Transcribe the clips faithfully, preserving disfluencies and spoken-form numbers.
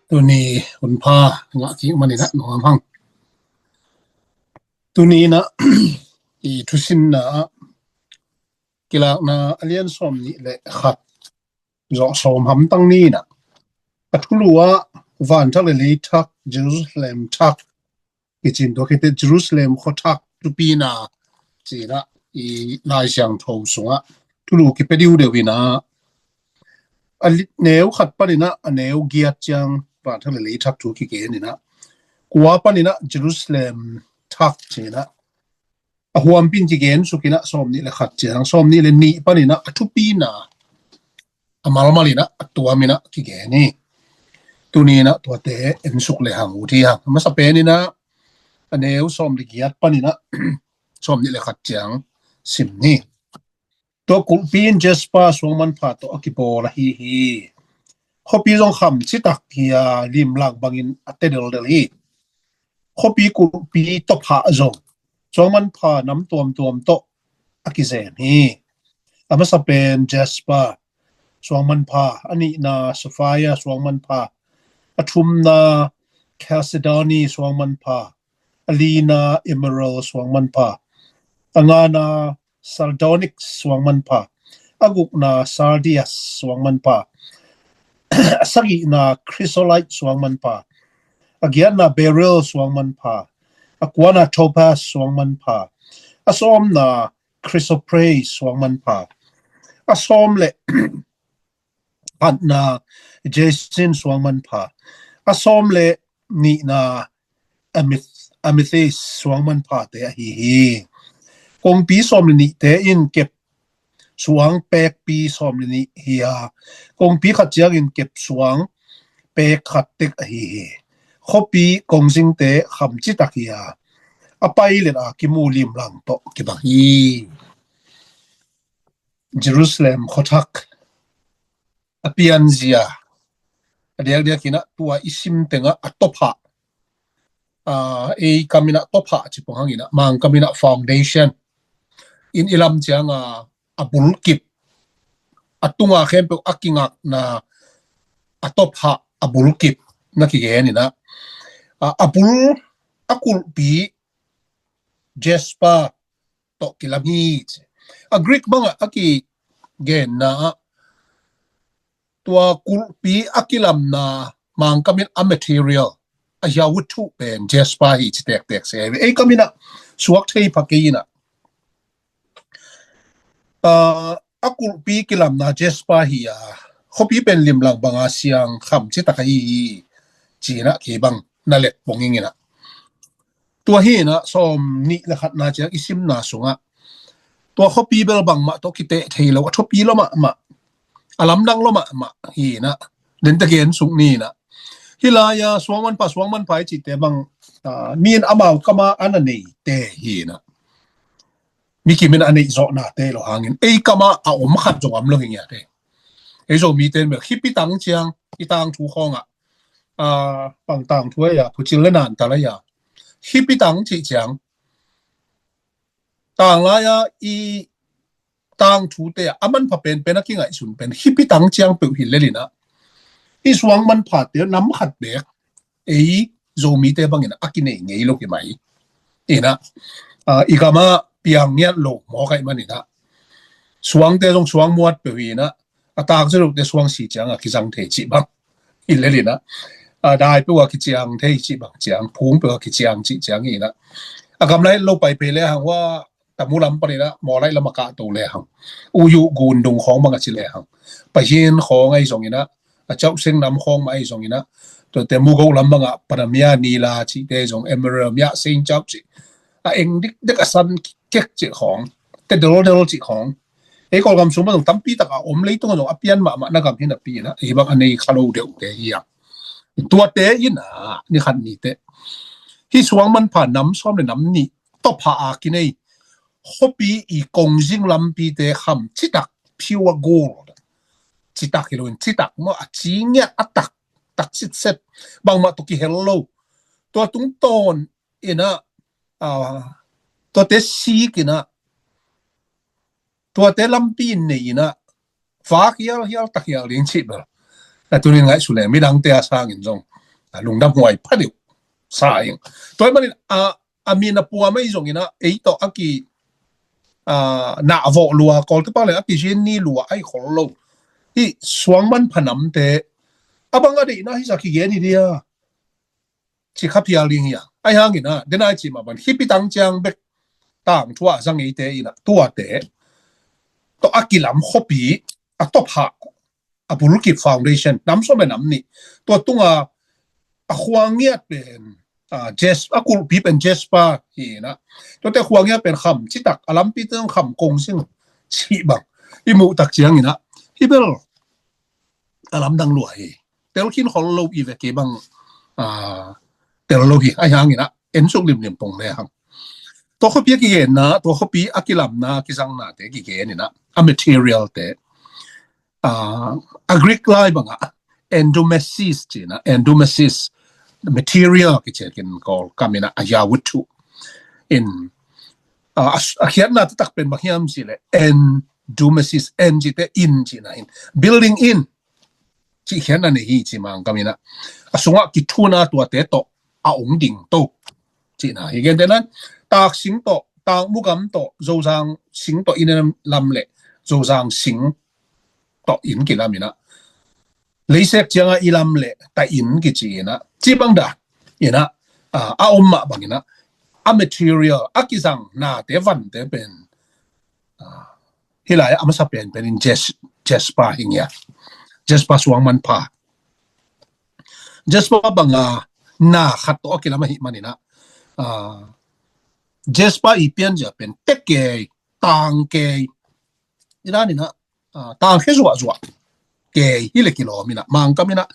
Tuni hunpha ngah kik maninah nuam hang. Tuninah i thusinna ah Kilakna a lian sawm nih le khat zawh sawm hamtang ninah a thulu ah vanthak le leithak, Jerusalem thak kicin tua khite Jerusalem khuathak tupina cinah i Lai Siangtho sungah thulu kipia diudeu inah a neu khat paninah a neu giat ciang vanthak le leithak thu kigeninah kua paninah Jerusalem thak cinah a huampin kigen sukinah sawm nih le khat ciang sawm nih le nih paninah a thupina a malmalinah a tuaminah kigen hi. Tuninah tuate en suk le hang ut hi hang. A masa peninah a neu sawm le giat paninah sawm nih le khat ciang sim ni. Tua kulhpi in jasper suang manpha tawh a kibawl ahi hi. Khuapi zong kham citak hi a, limlang bangin a tedeldel hi. Khuapi kulhpi tawphah zong suang manpha nam tuamtuam tawh a kizem hi. A masa pen jasper suang manpha, a nihna sapphire suang manpha, a thumna chalcedony suang manpha, a lina emerald suang manpha, a ngana sardonyx suang manpha, a gukna sardius suang manpha, a sagihna chrysolite suang manpha, a giatna beryl suang manpha, a kuana topaz suang manpha, a sawmna chrysoprase suang manpha, a sawm le khatna jacinth suang manpha, a sawm le nihna ameth- amethyst suang manphate ahi hi. Kongpi sawm le nihte in kep suang pekpi sawm le nih hi a, kongpi khat ciangin kep suang pek khat tek ahi hi. Khuapi kongzingte kham citak hi a, a pailet a kimu limlang tawh kibang hi. Jerusalem khuathak a pianzia a diakdiakinah tua i sim tengah a tawphah, ei kaminah tawphah cipong hanginah Mang kaminah foundation in i lam cianga a bulkip, a tunga khempeuh a kingakna a tawphah a bulkip na kigeninah a bul a kulhpi jasper tawh kilam hi ci. A Greek bangah a kigenna ah tua kulhpi a kilamna Mang kamin a material a hia wuthuh pen jasper hi ci tektek se hi. Ei kaminah suak thei pha kei inah a kulhpi kilamna jasper hi a, khuapi pen limlang banga siang kham citak ahi hi cinah kei bang na let ponging inah tua hinah sawm nih le khatna ciang i simna sungah tua khuapi bel bangmah tawh kiteh thei lo, a thupi lo mahmah, a lamdang lo mahmah hinah dente gen suk ninah hih lai-a suang manpha suang manpha i cihte bang mi in amau kama a na neite hinah mi kimin a neih zawhnate lo hangin ei kama a om khat zong om lo hi ngiate. Ei Zomite in bel hih pitang ciang i tangthu khawngah pang tangthu aia phucil le nantal aia hih pitang cih ciang tanglai-a i tangthute a manpha penpen a kingaihsun pen hih pitang ciang peuh hi lelinah i suang manphate nam khat bek ei Zomite bangin a kinei ngei lo hi mai. Inah i gamah piang ngiat lo mawk aih maninah suangte zong suang muat peuh hi inah a takzia lote suang si cianga kizang thei cih bang hi lelinah a dai peuh a kiciang thei cih bang ciang phung peuh a kiciang cih ciang hinah a gamlai lo pai phei le hang hua tamu lam paninah mawlai lam a kahto le hang uyu gundung khawng bang a ci le hang pahin khawng ahi zonginah a cauhseng nam khawng mah ahi zonginah tuate mugo lam bangah panamia nila cihte zong emerald mia seng cauh cih a eng dikdek a san kek cih khawng te deldel cih khawng ei Kawlgam sung bang zong tampi tak a om leitung a zong a pian mahmah na gam hi napi inah hih bang a nei kha lo deuhte hi a. Tuate inah ni khat nite hih suang manpha nam sawm le nam nih tawphah a kinei khuapi i kongzing lampite kham citak pure gold citak hi loin citak maw a ci ngiat a tak tak sitset bangmah tawh kihel lo tua tungtawn inah tuate sik inah tuate lampi in nei inah vak hialhial tak hial ding cih bel a tunin ngaihsun le midangte a sangin zong lungdam huai pha deuh sa ing. Tua ahih manin a, a min a puam ahi zongin ah ei tawh a ki, a, na a vawh lua, Kawlte pau le a ki zin ni lua ahi khol lo. Hih suang manpha namte a bang a deihna hi sa kigen hi dia, ci kha phial ding hi a. Ahi hangin ah, den ai ci mah bang, hih pi tang ciang bek tangthu a za ngeite in ah, tuate tawh a kilam khuapi, a tawphah, a bulkip foundation, nam sawm le nam nih, tua tunga a khuangiat pen, a, Jes-, a kulhpi pen Jasper hi in ah, tuate khuangiat pen kham citak, a lampi teng kham kong sing cih bang i muh tak ciangin ah, hih bel a lamdang lua hi. Tel khin khol lo i ve, kei bang, a, tel lo hi. Ahi hangin ah en suk limlim pong le hang. Tua khuapi a kigenna, tua khuapi a kilamna, kizangnate kigen in ah, a material te, a, a Greek lai bangah endomesis ci in ah, endomesis material kici a, kin Kawl kam in ah a yawuthu in, a, a, a khiatna taktak pen bang hiam cih leh endomesis, en cite in cihna in, building in cih khiatna nei hi ci Mangkam in ah, a sungah kithuna tuate tawh a ong ding to cihna hi. Gentehna in, tak sing tawh, tak mugam tawh, Zozang sing tawh inn lam leh Zozang sing tawh inn kilam in ah, leisek ciangah i lam leh ta inn kici in ah, ci bang dan in ah, a, a om mah bangin ah, a material, a kizangnate vante pen, a, hih lai a masa penpen in Jes-, Jasper hi ngiat. Jasper suang manpha. Jasper banga na khat tawh a kilam ahih manin ah, a, Jasper i pianzia pen tek kei, tang kei, i dan in ah, a, tangkhe zuahzuah kei hi leh kilawm in ah, Mangkam in ah,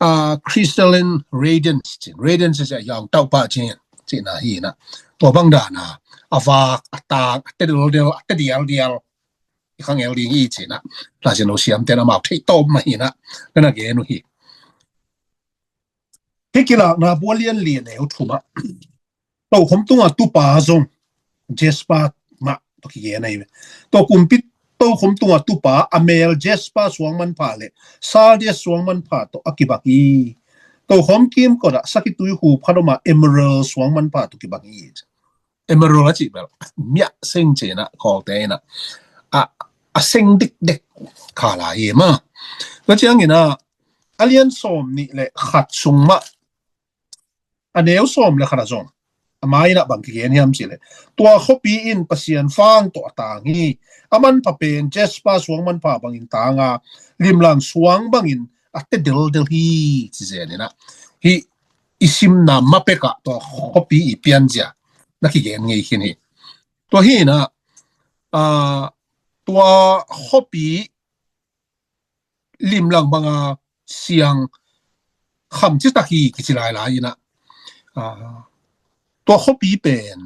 a, crystalline radiance ci, radiance ci a, yang tauh pah ci, cihna hi in ah, tua bang dan a, a vak, a tang, a tedeldel, a tedialdial i khangel ding hi ci in ah, Lai Siangtho siamte'n amau theih tawm mah hi in ah, na na gen uh hi. Hih Kilakna bung a lian li, a neu thum ah, tokhom tunga tupa zong Jasper mah tawh kigen ahi ve. Tua kumpi tokhom tunga tupa a mel Jasper suang manpha leh sardius suang manpha tawh a kibang hi. Tokhom kimkot ah sakhi tuihu phat om a emerald suang manpha tawh kibang hi. Emerald a cih bel miah seng ci in ah, Kawlte in ah, a, a seng dikdek kha lai hi mah. Tua ciangin ah, a lian sawm nih leh khat sung mah, a neu sawm leh khat ah zong, a mai in ah bang kigen hiam cih leh, tua khuapi in Pasian fang tawh a tang hi. A manpha pen Jasper suang manpha bangin tang a, limlang suang bangin a tedeldel hi, ci zen in ah, hih i simna mapek ah tua khuapi i pianzia na kigen ngei khin hi. Tua hi in ah, a, tua khuapi limlang banga siang kham citak hi kici lailai in ah, a, tua khuapi pen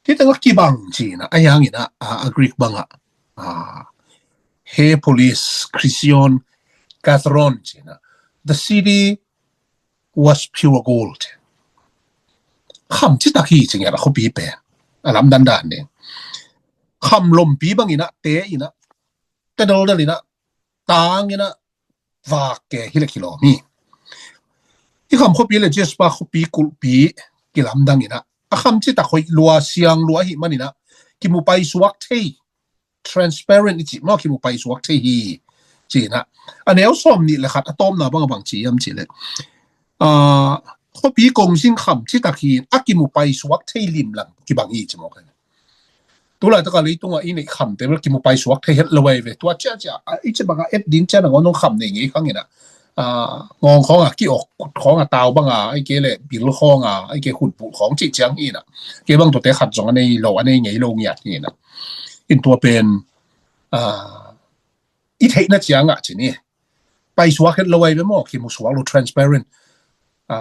hih tengah kibang ci in ah, ahi hangin ah, a, a Greek bangah, a, Heliopolis Kition Katharon ci in ah, the city was pure gold. Kham citak hi ci ngiat a khuapi pen, a lamdang dan ding. Kham lompi bangin ah te in ah, tedeldel in ah, tang in ah, vak kei hi leh kilawm hi. Hih kham khuapi leh Jasper khuapi kulhpi kilamdang in ah, a kham citak hoih lua, siang lua ahih manin ah, kimu paisuak thei, transparent i cih maw, kimu paisuak thei hi, ci in ah. A neu sawm nih leh khat a tawpna bang a bang ci hiam cih leh, a, khuapi kongzing kham citak hi in, a kimu paisuak thei limlang kibang hi ci maw. Tulaitak a leitungah i neih khamte bel kimu paisuak thei het lo ahi ve. Tua ciacia, a, i ci bang a et ding ciang nangawn hong kham nei ngei khang in ah, a, ngawng khawng a ki-awk, khut khawng a tau bang a, ahih kei leh bil khawng a, ahih kei khutbulh khawng cih ciang hi in ah, kei bang tuate khat zong a nei lo, a nei ngei lo ngiat hi in ah. In tua pen, a, i theihna ciangah ci ni, paisuak het lo ahi ve maw, kimusuak lo, transparent. A,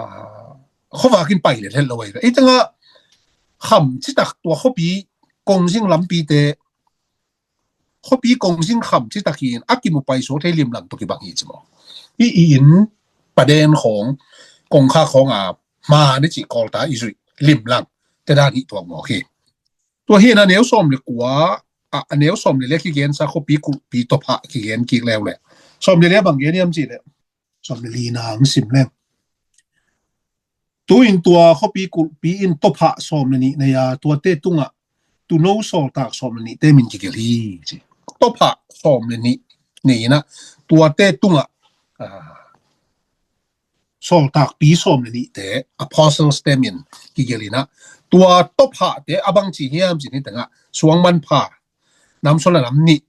khuavak in pailet het lo ahi ve. Hih tengah kham citak tua khuapi kongzing lampite, khuapi kongzing kham citak hi in, a kimu paisuak thei limlang tawh kibang hi ci maw. Hih i inn paden khawng, kongkhak khawng a, hma ni cih Kawlta i zuih limlang te dan hi tuak mawk hi. Tua hi in ah, a neu sawm leh kua, a, a neu sawm leh li a kigensa khuapi kulhpi tawpah kigen kik leuleu. Sawm leh li a bang gen hiam cih leh, sawm leh li nang sim leng. Tu-in tua khuapi kulhpi in tawphah sawm le nih nei a, tuate tungah tuuno sawltak sawm le nihte min kigelh hi, ci. Tawphah sawm le nih nei in ah, tuate tungah, ah, sawltakpi sawm le nihte, apostles te min kigelh in ah, tua tawphahte a bangci hiam cih ni tengah suang manpha nam sawm le nam nih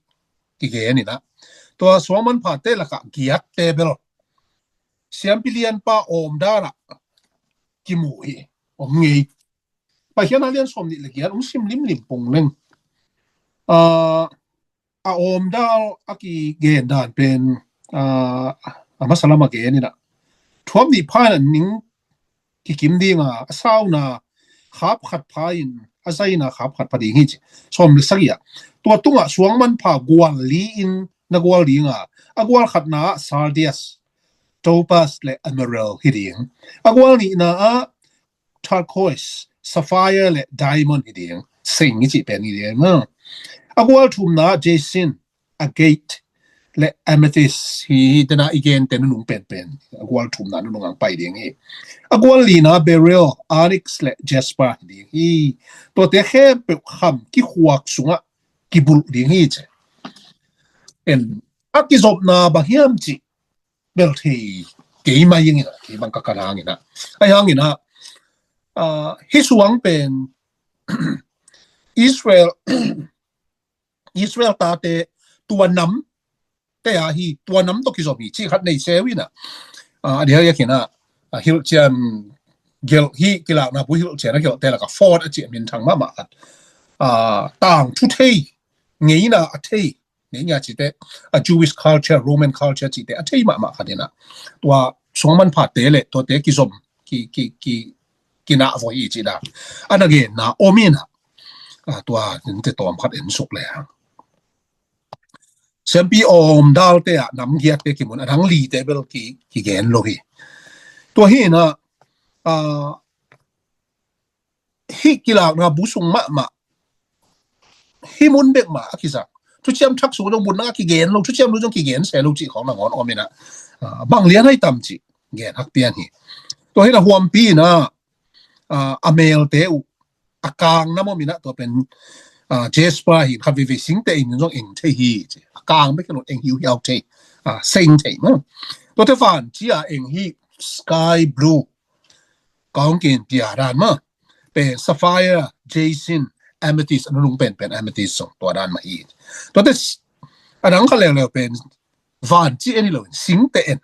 kigen in ah, tua suang manphate lakah giatte bel siampi lianpa awmdan ah kimu hi, om ngei. Paikhiatna lian sawm nih le giat hong sim limlim pong leng. Ah, a awmdan a kigen dan pen, ah, a masa lam a gen in ah, thuam nih pha in a ning kikim ding a, a sauna khap khat pha in a zaina khap khat pha ding hi, ci. Sawm le sagih ah, tua tungah suang manpha gual li in na gual ding a, a gual khatna ah sardius, topaz le emerald hi ding. A gual nihna ah turquoise, sapphire le diamond hi ding. Seng i cih pen hi ding, ah. A gual thumna ah jacinth, agate le amethyst hi, hi tena i gente nunung penpen. A gual thumna nunung ang pai ding hi. A gual lina beryl, onyx le jasper hi ding hi. Tuate khempeuh kham kikhuak sungah kibulh ding hi, ci. En, a kizopna bang hiam cih bel thei kei mai ing in ah, kei bang ka kan hang in ah. Ahi hang in ah, ah, hih suang pen Israel, Israel tate tua nam te a hi, tua nam tawh kizom hi, cih khat nei se uh in ah. Ah, a diakdiak in ah, ah, hilhcian gelh hi, kilakna bu hilhcian a gelhte lakah fourth a cih a minthang mahmah khat. Ah, tangthu thei, ngeina a thei, ngeina cihte, a Jewish culture, Roman culture cihte a thei mahmah khat in ah, tua suang manphate le tuate kizom, ki, ki, ki, kinah voi hi cih dan a na genna om in ah, ah, tua ninte tawm khat en suk le hang. Siampi awmdalte ah nam giatte kimun, a dang lite bel ki, kigen lo hi. Tua hi in ah, ah, hih kilakna bu sung mahmah, hih mun bek mah a kizak. Thuciam Thak sung zong bun dang a kigen lo, Thuciam Lui zong kigen se lo cih khawng nangawn om in ah, ah, bang lian hai tam cih gen hak pian hi. Tua hi in ah huampi in ah, ah, a melte uh, a kang nam om in ah, tua pen, ah, jasper hi, khat veivei singteh in zong eng thei hi, ci. A kang bek hi lo, eng hiuhiau thei, ah, seng thei mah. Tuate vanci a eng hi, sky blue, kawngkin pia dan mah. Pen sapphire, jacinth, amethyst, a nunung penpen amethyst zong tua dan mah hi. Tuate s-, a dang khat leuleu pen vanci en hi lo in, singteh en.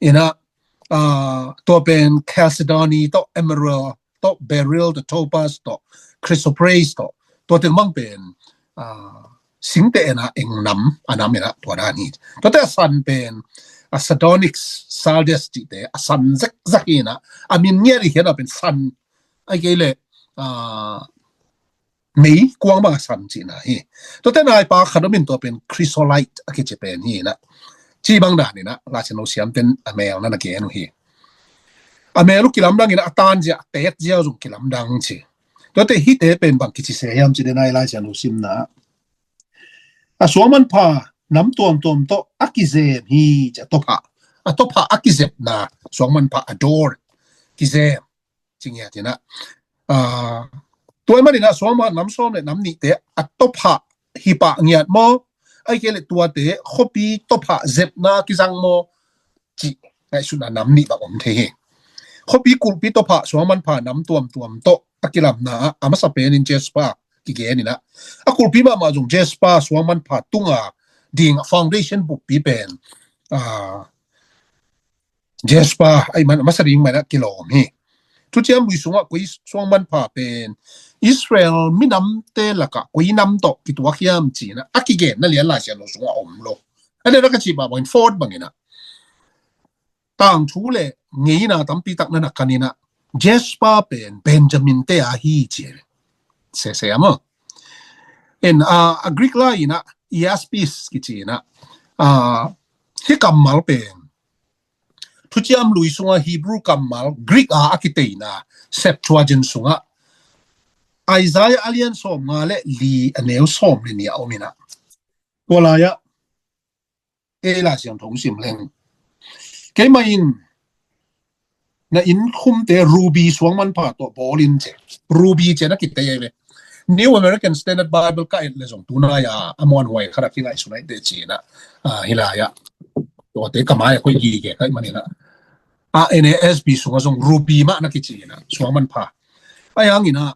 In ah, ah, tua pen chalcedony tawh, emerald tawh, beryl tawh, topaz tawh, chrysoprase tawh, tua teng bang pen, ah, singteh en ah eng nam, a nam in ah tua dan hi. Tuate a san pen, ah, sardonyx, sardius cihte a san zekzek hi in ah, a min ngiat i khiat ah pen san, ahih kei leh, ah, meikuang bang a san cihna hi. Tuate naipa khat om in, tua pen chrysolite a kici pen hi in ah, ci bang dan in ah Laisiangtho siamten a mel na na gen uh hi. A mel uh kilamdang in ah, a tan zia, a tek zia zong kilamdang ci. Tuate hihte pen bang kici se hiam cih leh nai Laisiangtho simna ah, a suang manpha nam tuamtuam tawh a kizem hi, ci. A tawphah, a tawphah a kizepna, suang manpha a door kizem, ci ngiat in ah. Ah, tua ahih manin ah suang manpha nam sawm le nam nihte a tawphah hi pah ngiat maw, ahih kei leh tuate khuapi tawphah zepna kizang maw, cih ngaihsutna nam nih bang om thei hi. Khuapi kulhpi tawphah suang manpha nam tuamtuam tawh a kilamna ah, a masa pen in jasper kigen in ah, a kulhpi mahmah zong jasper, suang manpha tunga ding a foundation buppi pen, ah, jasper ahih man a masa ding mah in ah kilawm hi. Thuciam Lui sungah koi suang manpha pen Israel minamte lakah koi nam tawh kituak hiam ci in ah a kigenna lian Laisiangtho sungah om lo. A dena ka cih mah bangin fourth bang in ah, tangthu le ngeina tampi tak na na kan in ah, jasper pen Benjamin te a hi ci. Sese a maw. En, ah, a Greek lai in ah iaspis kici in ah, ah, hih kammal pen Thuciam Lui sungah Hebrew kammal Greek a a kiteina Septuagint sungah Isaiah a lian sawmnga le li, a neu sawm le nih a om in ah, tua lai-ah ei Laisiangtho sim leng, keimah in Na inn khumte ruby suang manpha tawh bawl in ci. Ruby ci-in a kitei ahi ve. New American Standard Bible ka et le zong tunai a a muanhuai khat a kingaihsun ahih teh ci-in ah, ah, hi lai ah. Tuate ka mai a koih gige ka hih manin ah. Ah, N A S B sungah zong ruby mah na kici in ah, suang manpha. Ahi hangin ah,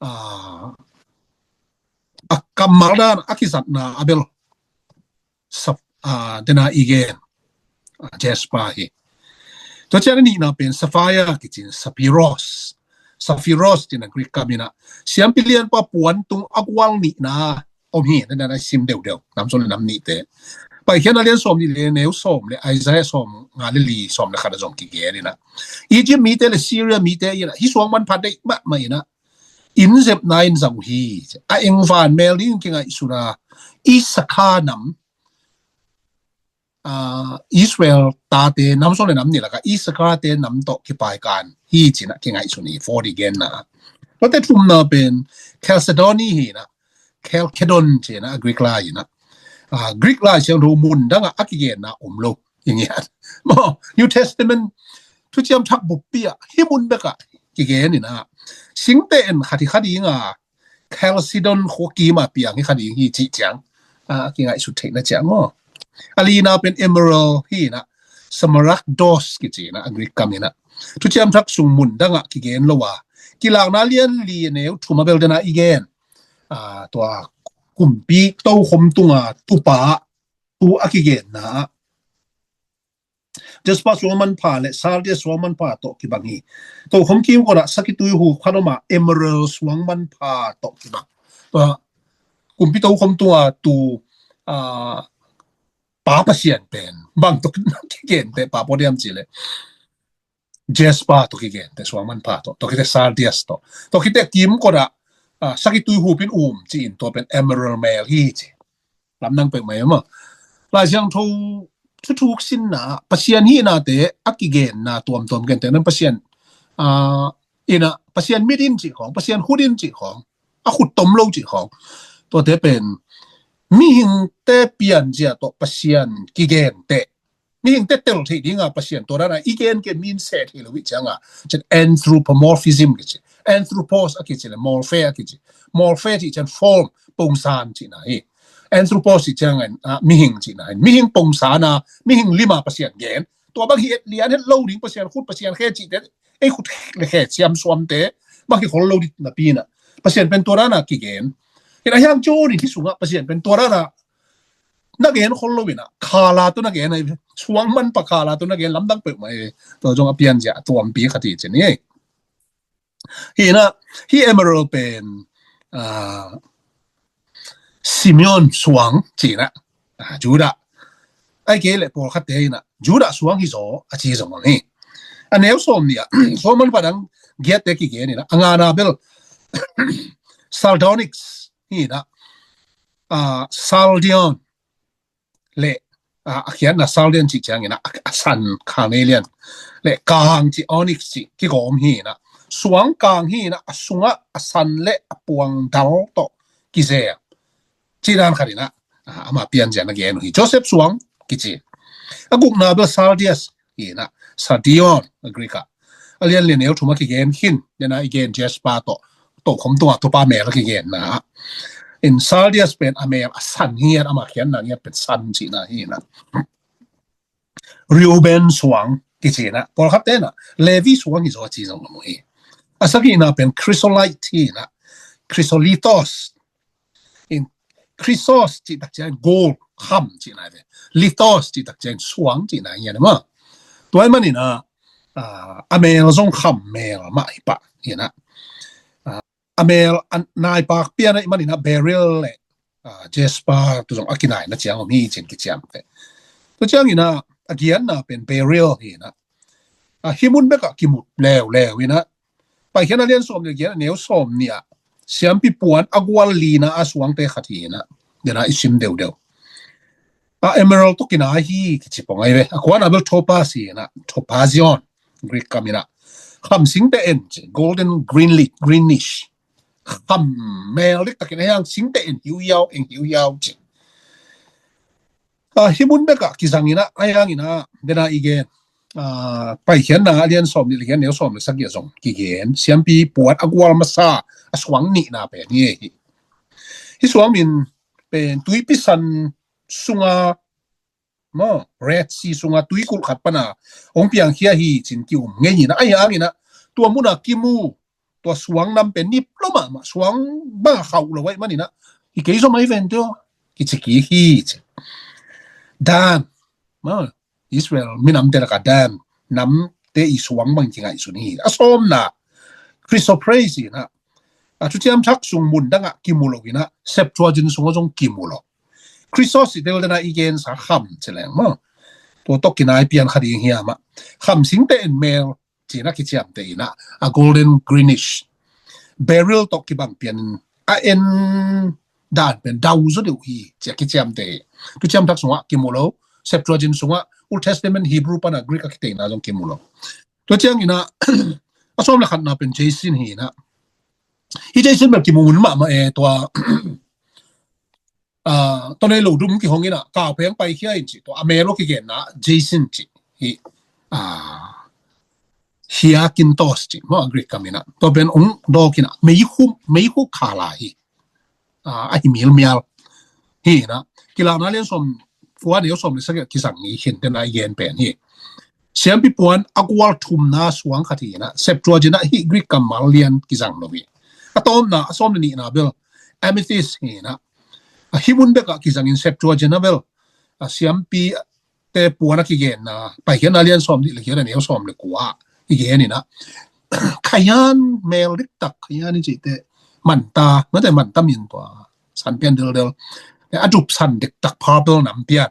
ah, a kammal dan a kizatna a bel sap-, ah, dena i gen, ah, jasper hi. Tua ciang a nihna pen sapphire kici in, saphiros. Saphiros ci-in ah Greek kam in ah, siampi lianpa puan tung a gual nihna om hi, dena i sim deuhdeuh, nam sawm le nam nihte. Paikhiatna lian sawm nih le neu sawm le Isaiah sawm nga le li, sawm le khat a zong kigen in ah, Egypt mite le Syria mite in ah hih suang manpha deih mahmah in ah, inn zepna in zang uh hi. A engvan mel ding kingaihsun a, Issachar nam, ah, Israel tate nam sawm le nam nih lakah Issachar-te nam tawh kipaikan hi ci-in ah kingaihsun hi, forty genna. Tuate thumna pen Chalcedon hi in ah, Chalcedon ci-in ah Greek lai in ah. Ah, Greek Lai Siangtho mun dangah a kigenna om lo. I ngiat. Maw, New Testament Thuciam Thak buppi ah hih mun bekah kigen in ah, singteh en khat hi kha ding a, Chalcedon khua kim a piang hi kha ding hi cih ciang, ah, kingaihsut theihna ciang maw. A lina pen emerald hi in ah, smaragdos kici in ah, a Greek kam in ah. Thuciam Thak sung mun dangah kigen lo a, Kilakna lian li neu thum a bel dena i gen, ah, tua kumpi tokhom tunga tupa tu a kigenna ah jasper suang manpha le sardius suang manpha tawh kibang hi. Tokhom kimkot ah sakitui hu khat om a, emerald suang manpha tawh kibang. Tua kumpi tokhom tunga tu, ah, pa pasian pen bang tawh kigen teh pa pawh diam ci le jasper tawh kigen teh, suang manpha tawh, tua khit teh sardius tawh, tua khit teh kimkot ah, ah, sakitui hup in um ci-in tua pen emerald mel hi ci. Lamdang peuhmah hi maw. Lai Siangtho thuthuk sinna ah Pasian hihnate a kigenna tuamtuam gentehna, Pasian, ah, in ah, Pasian mit in cih khawng, Pasian khut in cih khawng, a khut tom lo cih khawng. Tuate pen mihingte pianzia tawh Pasian kigen teh, mihingte tel theih dinga Pasian tua dana i gen kei min seh theih lo i cianga, cian anthropomorphism kici. Anthropos a kici le morphe a kici. Morphe cih cian form, pongsan cihna hi. Anthropos cih ciangin, ah, mihing cihna hi. Mihing pongsan a, mihing lima Pasian gen. Tua bang hi et lian het lo ding, Pasian khut, Pasian khe cihte, ei khut le khe siam suamte bang hi khol lo ding napi in ah, Pasian pen tua dana kigen. Hi in ah, hiang cawnin hi sungah Pasian pen tua dana na gen khol lo in ah, khala tawh na gen ahi ve. Suang manpha khala tawh na gen, lamdang peuhmah ahi ve. Tua zong a pianzia a tuampi khat hi ci ni. Hi in ah, hih emerald pen, ah, Simeon suang ci in ah, ah, Judah. Ahih kei leh pawlkhatte in ah Judah suang hi zaw a ci zong om hi. A neu sawm nih ah suang manpha dang giatte kigen in ah, a ngana bel sardonyx hi in ah, ah, sardion le, ah, a khiatna sardion cih ciangin ah, a, a san carnelian le, kang cih onyx cih kigawm hi in ah, suang kang hi in ah, a sungah a san le a puang dal tawh kizel cih dan khat in ah, ah, ama pianzia na gen uh hi. Joseph suang kici. A gukna bel sardius hi in ah, sardion a Greek ah. A lian lian neu thum a kigen khin, dena i gen jasper tawh, tokhom tunga tupa mel a kigenna ah. In sardius pen a mel a san hi in ah, ama khiatna ngiat pen san cihna hi in ah. Reuben suang kici in ah, pawlkhatte in ah Levi suang hi zaw a ci zong om uh hi. A sagihna pen chrysolite hi in ah, chrysolitos. In chrysos cih tak ciang gold, kham cihna hi ve. Litos cih tak ciang suang cihna hi in ah maw. Tua ahih manin ah, ah, a mel zong kham mel mah hi pah hi in ah. Ah, a mel a naipak pian ahih manin ah beryl le, ah, jasper tu zong a kinaina ciang om hi ci-in kiciam teh. Tua ciangin ah a giatna pen beryl hi in ah, ah, hih mun bekah kimut leuleu in ah, Paikhiatna lian sawm le giat a neu sawm nih ah siampi puan a gual lina a suangte khat hi in ah, dena i sim deuhdeuh. Ah, emerald tawh kinai hi kici pong ahi ve. A kuana bel topaz hi in ah, topazion Greek kam in ah. Kham singteh en ci, golden greenly, greenish. Kham mel diktakin a hiang singteh en hiuhiau, eng hiuhiau ci. Ah, hih mun bekah kizang in ah, a hiang in ah, dena i gen. ah, Paikhiatna a lian sawm nih le giat, a neu sawm le sagih ah zong kigen, siampi puan a gual masa a suang nihna pen hi. Hih suang min pen tuipi san sunga, maw, Red Sea sunga tuikulh khat pana hong piangkhia hi ci-in ki-um ngei hi-in ah, ahi hangin ah tua muna kimu, tua suang nam pen nip lo mahmah, suang bang a khauh lo ahih manin ah, hi kei zom ahi ven teh aw, kici kik hi ci. Dan, maw, Israel minamte lakah Dan namte i suang bang kingaihsun hi. A sawmna, Chrysoprase in ah, a Thuciam Thak sung mun dangah kimu lo in ah, Septuagint sungah zong kimu lo. Christos i tel dena i gensa kham ci leng maw, tua tawh kinai pian kha ding hiam ah, kham singte en mel ci-in ah kiciamteh in ah, a golden greenish. Beryl tawh kibang pianin a en dan pen dau zaw deuh hi ci-a kiciamteh hi. Thuciam Thak sungah kimu lo, Septuagint sungah, Old Testament Hebrew pana Greek a kiteina zong kimu lo. Tua ciangin ah, a sawm le khatna pen jacinth hi-in ah, hih jacinth bel kimu ngun mahmah e, tua, ah, tua nei lo dum kihong in ah, kau pheng paikhia in ci, tua a mel aw kigenna jacinth ci hi. Ah, hyacinthos ci maw, a Greek kam in ah. Tua pen hong dawk in ah, meikhu, meikhu khala hi. Ah, ahi milmial hi-in ah, Kilahna lian sawm kua, neu sawm le sagih ah kizang hi, khin tena i gen pen hi. Siampi puan a gual thumna suang khat hi-in ah, Septuagint ah hih Greek kammal lian kizang lo hi. A tawpna, a sawm le nihna bel amethyst hi-in ah, a hih mun bekah kizangin Septuagint ah bel, a siampi te puan a kigenna, Paikhiatna lian sawm nih le giat, a neu sawm le kua ah kigen in ah, khayan mel diktak, khayan i cihte, manta, mate manta min tua san pian deldel, a dup san diktak, purple nam pian,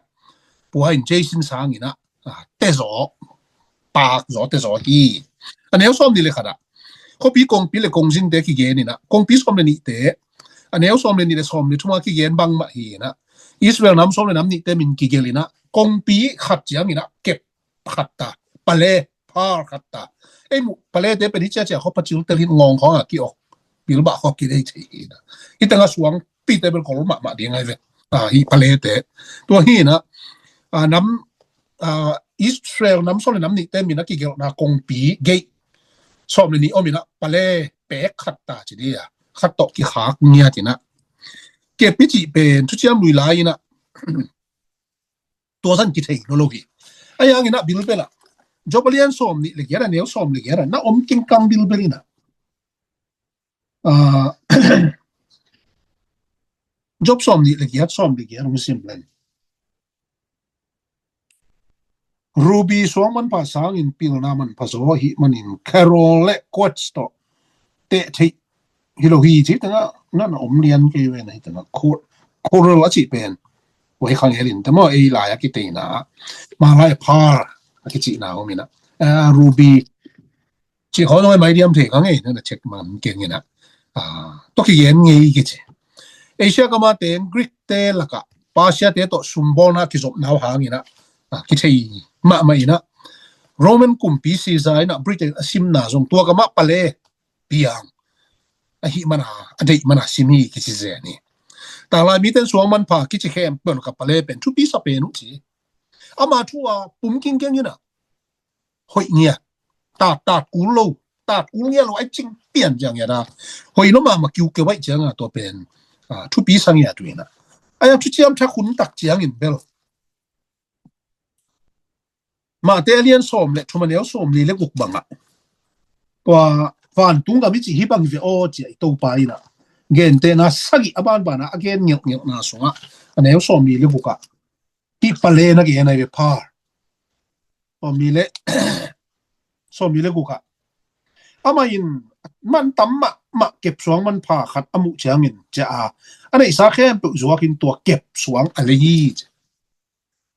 pua in jacinth sang in ah, ah, te zaw, pak zaw, te zaw hi. A neu sawm nih le khat ah khuapi kongpi le kongzinte kigen in ah, kongpi sawm le nihte, a neu sawm le nih le sawm le thum ah kigen bangmah hi-in ah, Israel nam sawm le nam nihte min kigelh in ah, kongpi khat ciangin ah kep khat ta, pale, par khat ta. Ei muh palete pen hih ciacia khaw pacil tel hin ngawng khawng a ki-ok, bilbah khawng kidei thei hi-in ah, hih tengah suangpite bel kol mahmah ding ahi ve. Ah, hih palete. Tua hi-in ah, ah, nam, ah, Israel nam sawm le nam nihte min a kigelhna kongpi gate sawm le nih om in ah, pale pek khat ta ci dih a, khat tawh kikhak ngiat in ah, kep i cih pen Thuciam Lui lai in ah, tua zan kithei lo lo hi. Ahi hangin ah bilbel ah, Job a lian sawm nih le giat, a neu sawm le giat ah na om kingkang bilbel in ah, ah, Job sawm nih le giat, sawm le giat hong sim leng, ruby suang manpha sangin pilna manpha zaw ahih manin coral le quartz tawh teh theih hi lo hi ci. Tengah na na om lian kei ve na, hi tengah cor-, coral a cih pen, wai khang helin te maw, ei lai a kiteina ah, ma lai par a kicihna om in ah, ah, ruby cih khawng zong mai diam thei kha ngei, na na check man keng in ah, ah, tua kigen ngei kici. Asia gama teng Greek te lakah Persia te tawh sumbawlna kizopna uh hang in ah, ah, kithei mahmah in ah, Roman kumpi Caesar in ah Britain a simna zong tua gamah pale piang ahih mana, a deih mana sim hi kici zen hi. Tanglai miten suang manpha kici khempeuh lakah pale pen thupi sa pen uh ci. Ama thu a pum kingkeng in ah, hoih ngiat, tat, tat kul lo, tat kul ngiat lo, ai cing pian ciang ngiat a, hoih lo mahmah kiu keu ai ciang a, tua pen, ah, thupi sa ngiat uh in ah. Ai a Thuciam Thak hun tak ciangin bel, Mate a lian sawm le thum, a neu sawm li le guk bangah, tua vantung gam i cih hi bang hi ve aw ci-a i Topa in ah, gentehna sagih a banbanah a gen ngelhngelhna sungah, a neu sawm li le gukah, hih pale na gen ahi ve, par. Sawm li le, sawm li le gukah, amah in man tam mahmah kep suang manpha khat a muh ciangin, cia a, a neihsa khempeuh zuakin tua kep suang a lei hi ci.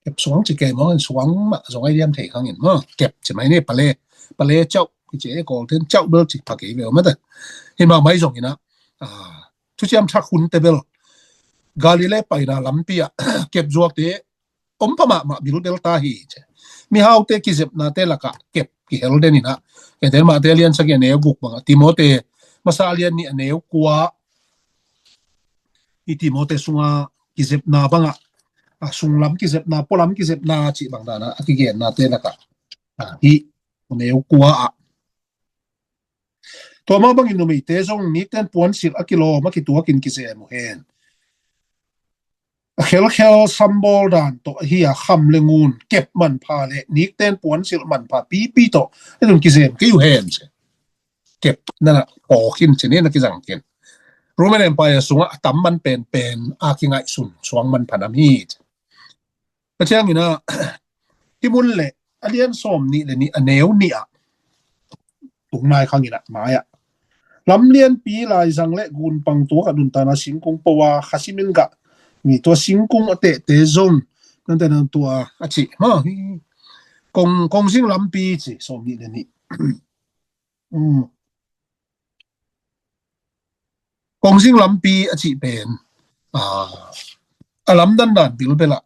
Kep suang ci kei maw, suang mah zong ai diam thei khangin maw, kep ci mai ni, pale, pale cauh kici e, Kawlten cauh bel ci pha kei ve aw mate. Hi mahmah hi zongin ah, ah, Thuciam Thak hunte bel Galilee paina lampi ah kep zuakte om pha mahmah bilbel ta hi ci. Mihaute kizepnate lakah kep kihel den in ah, ente Mate lian sagih a neu guk bangah, Timote masa lian nih a neu kua, i Timote sunga kizepna bangah, a sunglam kizepna, pualam kizepna cih bang danah a kigennate lakah Ahi, neu kua ah. Tua mah bangin numeite zong nikten puansilh a kilawm a kituakin kizem uh hen. A khelkhel sambawl dan tawh ahi a kham le ngun kep manpha le nikten puansilh manpha pipi tawh a tun kizem kei uh hen ci. Kep nana kawkin ci ni na kizang kin. Roman Empire sungah a tam man penpen a kingaihsun suang manpha nam hi ci. A ciangin ah hih mun le a lian sawm nih le nih a neu nih ah tung nai khangin ah mai ah lam lianpi laizang le gunpang tuak a duntana singkung poa khasimin gah mi tua singkung a tehte zong nante nang tua a cih ma hi. Kong, kongzing lampi ci sawm nih le nih. Kongzing lampi a cih pen a lamdan dan bilbel ah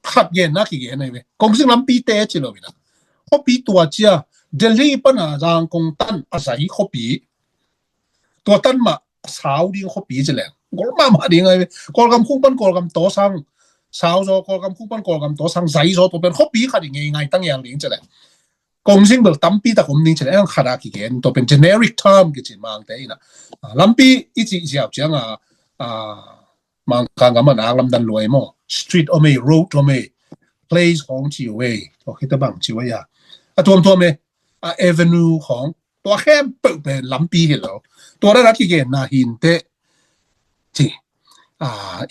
khat genna kigen ahi ve. Kongzing lampi te ci lo ina khuapi tua cia Delhi pana Zangkong tan a zai khuapi tua tan mah sau ding khuapi ci leng gol mahmah ding ahi ve. Kawlgam khung pan Kawlgam tawsang sau zaw Kawlgam khung pan Kawlgam tawsang zai zaw tua pen khuapi khat i ngei ngai tang yang ding ci leng kongzing bel tampi tak om ding ci leng khat a kigen tua pen generic term kici Mangte ina lampi i cih ziau cianga Mangkang gam a nak lamdan luai maw street om ei road om ei place khong ci uh ei tua khita bang ci uh ei a a tuamtuam ei a avenue khong tua khempeuh pen lampi hi lo. Tua dan a kigenna hinteh ci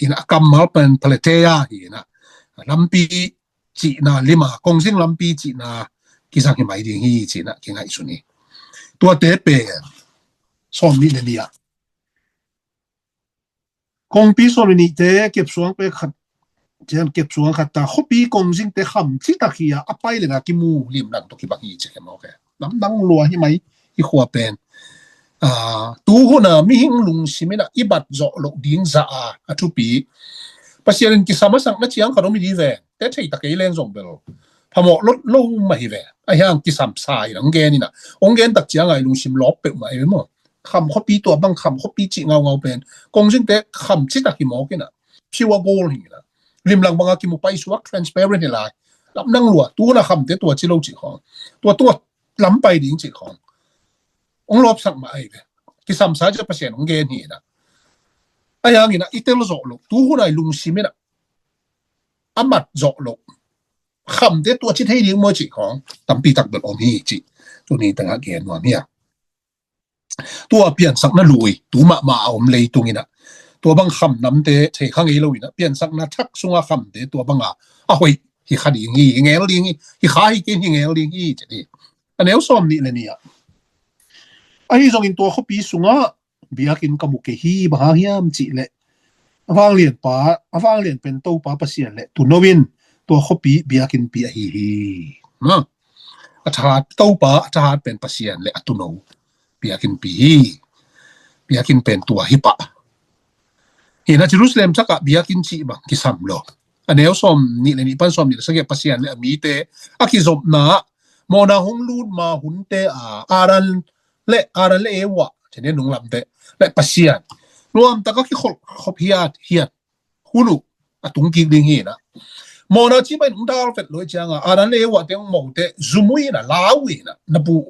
ina a kammal pen paleteya hi ina lampi cihna lima kongzing lampi cihna kizang hi mai ding hi cihna kingaihsun hi. Tuate pen sawm nih le nih ah kongpi sawm nih nihte kepsuang pe khat cian kepsuang khat ta khuapi kongzingte kham citak hi a a pai le na kimu limlang tawh kibang hi ci khe mawk e. Lamdang lua hi mai i khua pen tu huna mihing lungsim ina i bat zawh loh ding za a a thupi Pasian in kisam a sakna ciang khat om i di ve te thei ta kei leng zong bel phamawh lot lo mah hi ve. A hiang kisam sa in hong gen ina hong gen tak cianga i lungsim lawp peuh mah i ve maw. Kham khuapi tua bang kham khuapi cih ngaungau pen kongzingte kham citak hi mawk ina pure gold hi ina limlang banga kimu paisuak transparent hi lai. Lamdang lua tu huna khamte tua ci lo cih khawng tua tua lam pai ding cih khawng hong lawpsak mah ahi ve. Kisam sa cia Pasian hong gen hi ina a hiang ina i tel zawh loh tu huna i lungsim ina a mat zawh loh khamte tua ci thei ding maw cih khawng tampi tak bel om hi cih tuni tengah gen nuam hi a. Tua piansakna lui tu mahmah a om leitung ina tua bang kham namte thei kha ngei lo ina piansakna thak sunga khamte tua banga a hoih hi kha ding hi hi ngel ding hi hi kha hi kin hi ngel ding hi ci hi. A neu sawm nih le nih ah ahi zongin tua khuapi sungah biakinn ka mu kei hi bang hang hiam cih leh a vanglian pa a vanglian pen Topa Pasian le tuno in tua khuapi biakinnpi ahi hi. A thahat Topa a thahat pen Pasian le a tuno biakinnpi hi. Biakinn pen tua hi pah. Hina Jerusalem cakah biakinn cih bang kisam lo. A neu sawm nih le nih pan sawm nih le sagih Pasian le a mite a kizopna mawhna hong lut ma hunte a Adam le Adam le Eva cene nunglamte le Pasian nuamtaka kikholh khop hiat hiat hun uh a tung kik ding hi na. Mawhna ci bai nung dal vet lo cianga Adam le Eva teng mote zumui na lau hi na na bu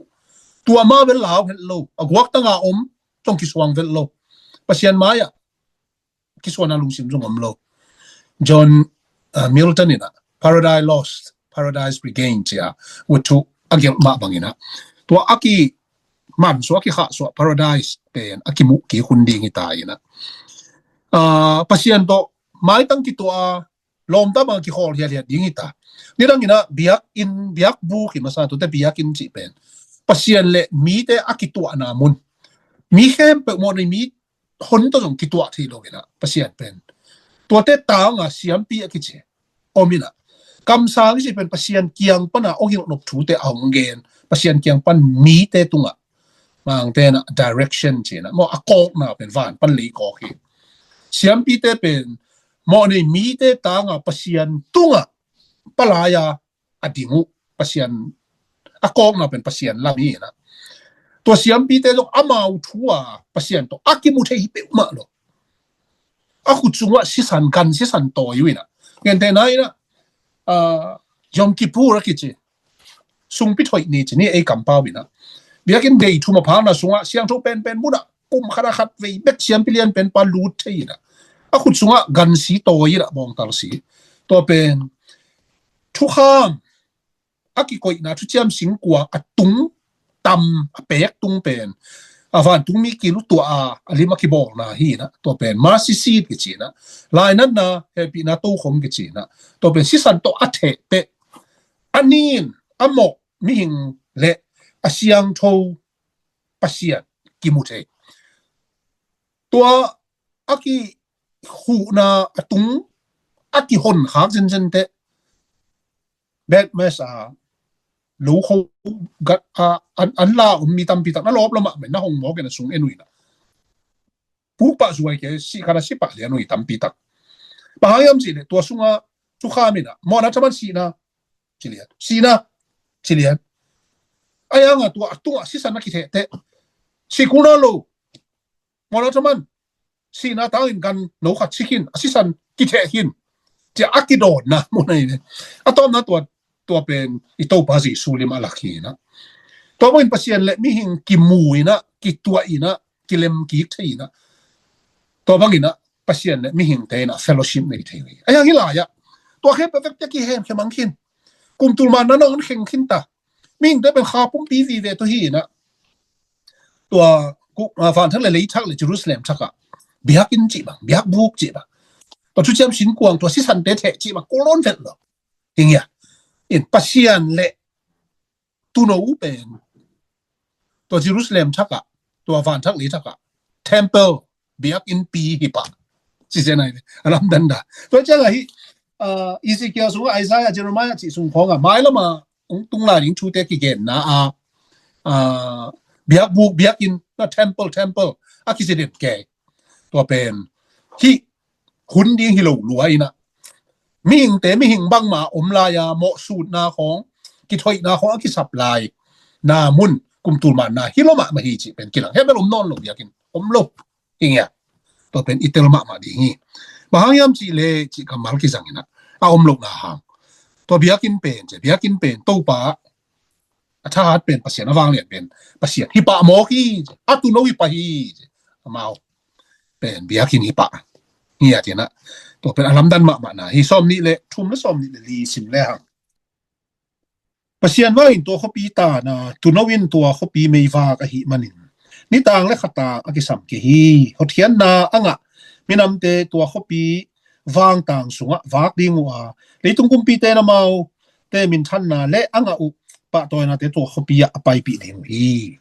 tua ma bel lau het lo a guak tanga om tong kisuang vet lo. Pasian mai ah kisuana lungsim zong om lo. John uh, Milton ina Paradise Lost, Paradise Regained cia utu a gelh mah bangina tua a ki mansuah a kikhahsuah Paradise pen a kimuh kik hun ding hi ta ina. Uh, Pasian tawh maitang kituah a lawmta bang a kikhawl hiathiat ding hi ta. Nidang ina biakinn biakbuk hi masa tute biakinn cih pen Pasian le mite a kituahna mun mi khempeuh mawh nei mi hon tawh zong kituah thei lo ina Pasian pen tuate tanga siampi a kici om ina kamsang kici pen Pasian kiang pana ong hilh nop thute a ong gen Pasian kiang pan mite tunga mangtena direction cina maw a kawkna pen van pan lei kawk hi. Siampite pen mawh nei mite tanga Pasian tunga palaya a ding uh Pasian a kawkna pen Pasian lam hi na. Tua siampite zong amau thu a Pasian tawh a kimu thei hi peuhmah lo. A khut sungah sisan gan sisan tawi uh ina. Ngente na ina uh, Yom Kippur a kici sungpi thoih ni ci ni ei kampau in ah. Biakinn dei thum a phakna sungah siangtho penpen munah kum khat a khat vei bek siampi lian penpa lut thei in ah, a khut sungah gansi tawi in ah bawngtal si. Tua pen thukham a kikoihna thuciam singkuang a tung tam a pek tung pen a vantungmi kilu tuah a a lim a kibawlna hi in ah, tua pen mercy seat kici in ah, lainatna hehpihna tokhom kici in ah, tua pen sisan tawh a theh teh a nin a mawh mihing le a siangtho Pasian kimu thei. Tua a kihuhna a tung a kihon khak zenzen teh bad mess a lo kho gat a an, an la om mi tampi tak na lawp lo mahmah na hong mawk in a sung en uh in ah. Pukpah zuai ke si khat a si pah lian uh hi tampi tak. Bang hang hiam cih leh tua sungah thukham in ah Muhammad Thaman sihna ci lian, sihna ci lian. A yang a tua a tungah sisan a kitheh teh si kul na lo. Muhammad Thaman sihna tangin gan no khat si khin a sisan kitheh khin. Cia a kidawnna mun ahi ve. A tawpna tua tua pen i Topa Jesu lim a lak hi in ah. Tua bangin Pasian le mihing kimu in ah, kituah in ah, kilem kik thei in ah. Tua bangin ah Pasian le mihingte in ah fellowship nei thei uh hi. A yang hi lai ah tua khempeuh vekte kihemkhe mang khin. Kum tul man na nong kheng khin ta. Mihingte pen kha pumpi vive tu hi in ah. Tua ku- ah, vanthak le leithak le Jerusalem thak ah biakinn cih bang, biakbuk cih bang, tua thuciam singkuang, tua sisante theh cih bang kul nawn vet lo. Hi ngia. In Pasian le tuuno uh pen tua Jerusalem thak ah, tua vanthak leithak ah temple, biakinnpi hi pah. Ci zen ahi ve. A lamdan da. Tua ciang ahi, ah, Ezekiel sung, Isaiah, Jeremiah cih sung khawng ah mailam ah hong tung lai ding thute kigenna ah, ah, biakbuk, biakinn, na temple, temple a kici den kei. Tua pen hih hun ding hi lo lua in ah, mihingte mihing bangmah om lai a mawhsutna khawng, kithoihna khawng a kisap lai na mun kum tul man na hi lo mahmah hi cih pen kilang. Heh bel om nawn lo, biakinn om lo. Hi ngia. Tua pen i tel mahmah ding hi. Bang hang hiam cih leh cih kammal kizang in ah a om lohna hang. Tua biakinn pen, cia biakinn pen Topa a thahat pen Pasian, a vanglian pen Pasian hi pah mawk hi. A tuuno hi pah hi. Amau pen biakinn hi pah. Ngia ci in ah tua pen a lamdan mahmah na hi. Sawm nih le thum le sawm nih le li sim le hang. Pasian vangin tua khuapi tana, tuuno in tua khuapi meivak ahih manin nitang le khatang a kisam kei hi. Hotkhiatna a ngah minamte tua khuapi vangtang sungah vak ding uh a, leitung kumpite in amaute minthanna le a ngah uh pahtawinate tua khuapi ah a paipih ding uh hi.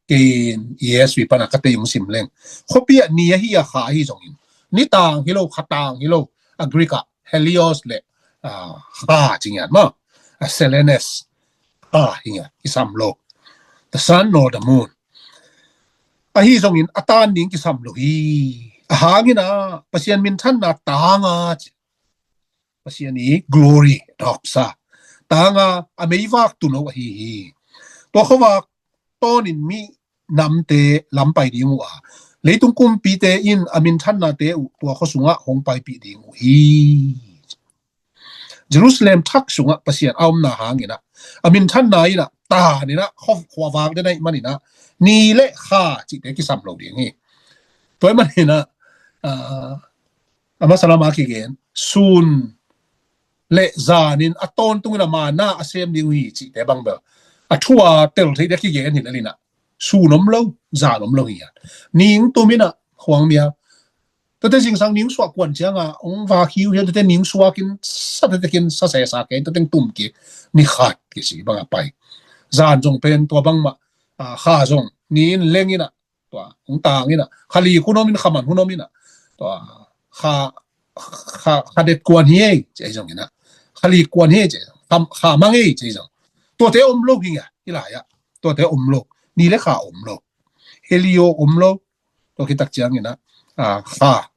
Ken E S V pana ka tei hong sim leng, khuapi ah ni ahi a, kha ahi zongin, nitang hi lo, khatang hi lo, a Greek ah helios le, ah, kha ci ngiat maw, a Selenes, kha hi ngiat, kisam lo, the sun nor the moon. Ahi zongin a tan ding kisam lo hi. A hangin ah Pasian minthanna tanga ci, Pasian i glory, doxa, tanga a meivak tuuno ahi hi. Tua khuavak tawnin minamte lam pai ding uh a, leitung kumpite in a minthannate uh tua khua sungah hong paipih ding uh hi. Jerusalem thak sungah Pasian a omna hangin ah, a minthanna in ah, tan in ah, khua, khuavak den ahih manin ah, ni le kha cihte kisam lo ding hi. Tua ahih manin ah, ah, a masa lam a kigen, sun le zanin a tawntungin a manna a sem ding uh hi cihte bang bel a thu a tel theite kigen hi lel in ah, sun om lo, zan om lo hi a. Ning tum in ah, khuang mia, tuate zingsang ning suah kuan ciang a hong vak hi uh hi a, tuate ning suak in sa, tuate kin sa sesa kei, tuate tum kik, ni khat kisi bang a pai. Zan zong pen tua bangmah, ah, kha zong ni in leng in ah, tua hong tang in ah, kha lik hun om in, kha man hun om in ah, tua kha, kha, kha det kuan hi ei ci ei zong in ah, kha lik kuan hi ei ci ei zong, kha, kha mang ei ci ei zong. Tuate om lo hi ngia, hi lai ah. Tuate om lo. Ni le kha om lo. Helio om lo. Tua khit tak ciangin ah, ah, kha,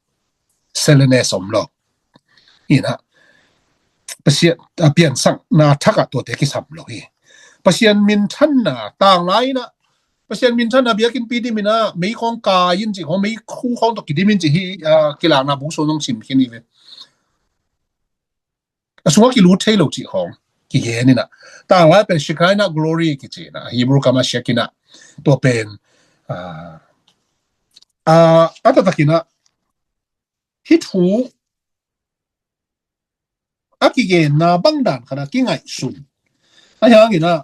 Selenes om lo. In ah, Pasian, ah, piansakna thak ah tuate kisam lo hi. Pasian minthanna tang lai in ah, Pasian minthanna biakinnpi dim in ah, meikhawng kai in cih khawng, meikhu khawng tawh kidim in cih hi, ah, Kilakna bu sung zong sim khin hi ve. A sungah kilut thei lo cih khawng. kigen inah. Tanglai pen Shekinah glory kici inah, Hebrew kama Shekinah. Tua pen a, a, a taktak inah hih thu a kigenna bang dan khat a kingaihsun. Ahi hangin ah,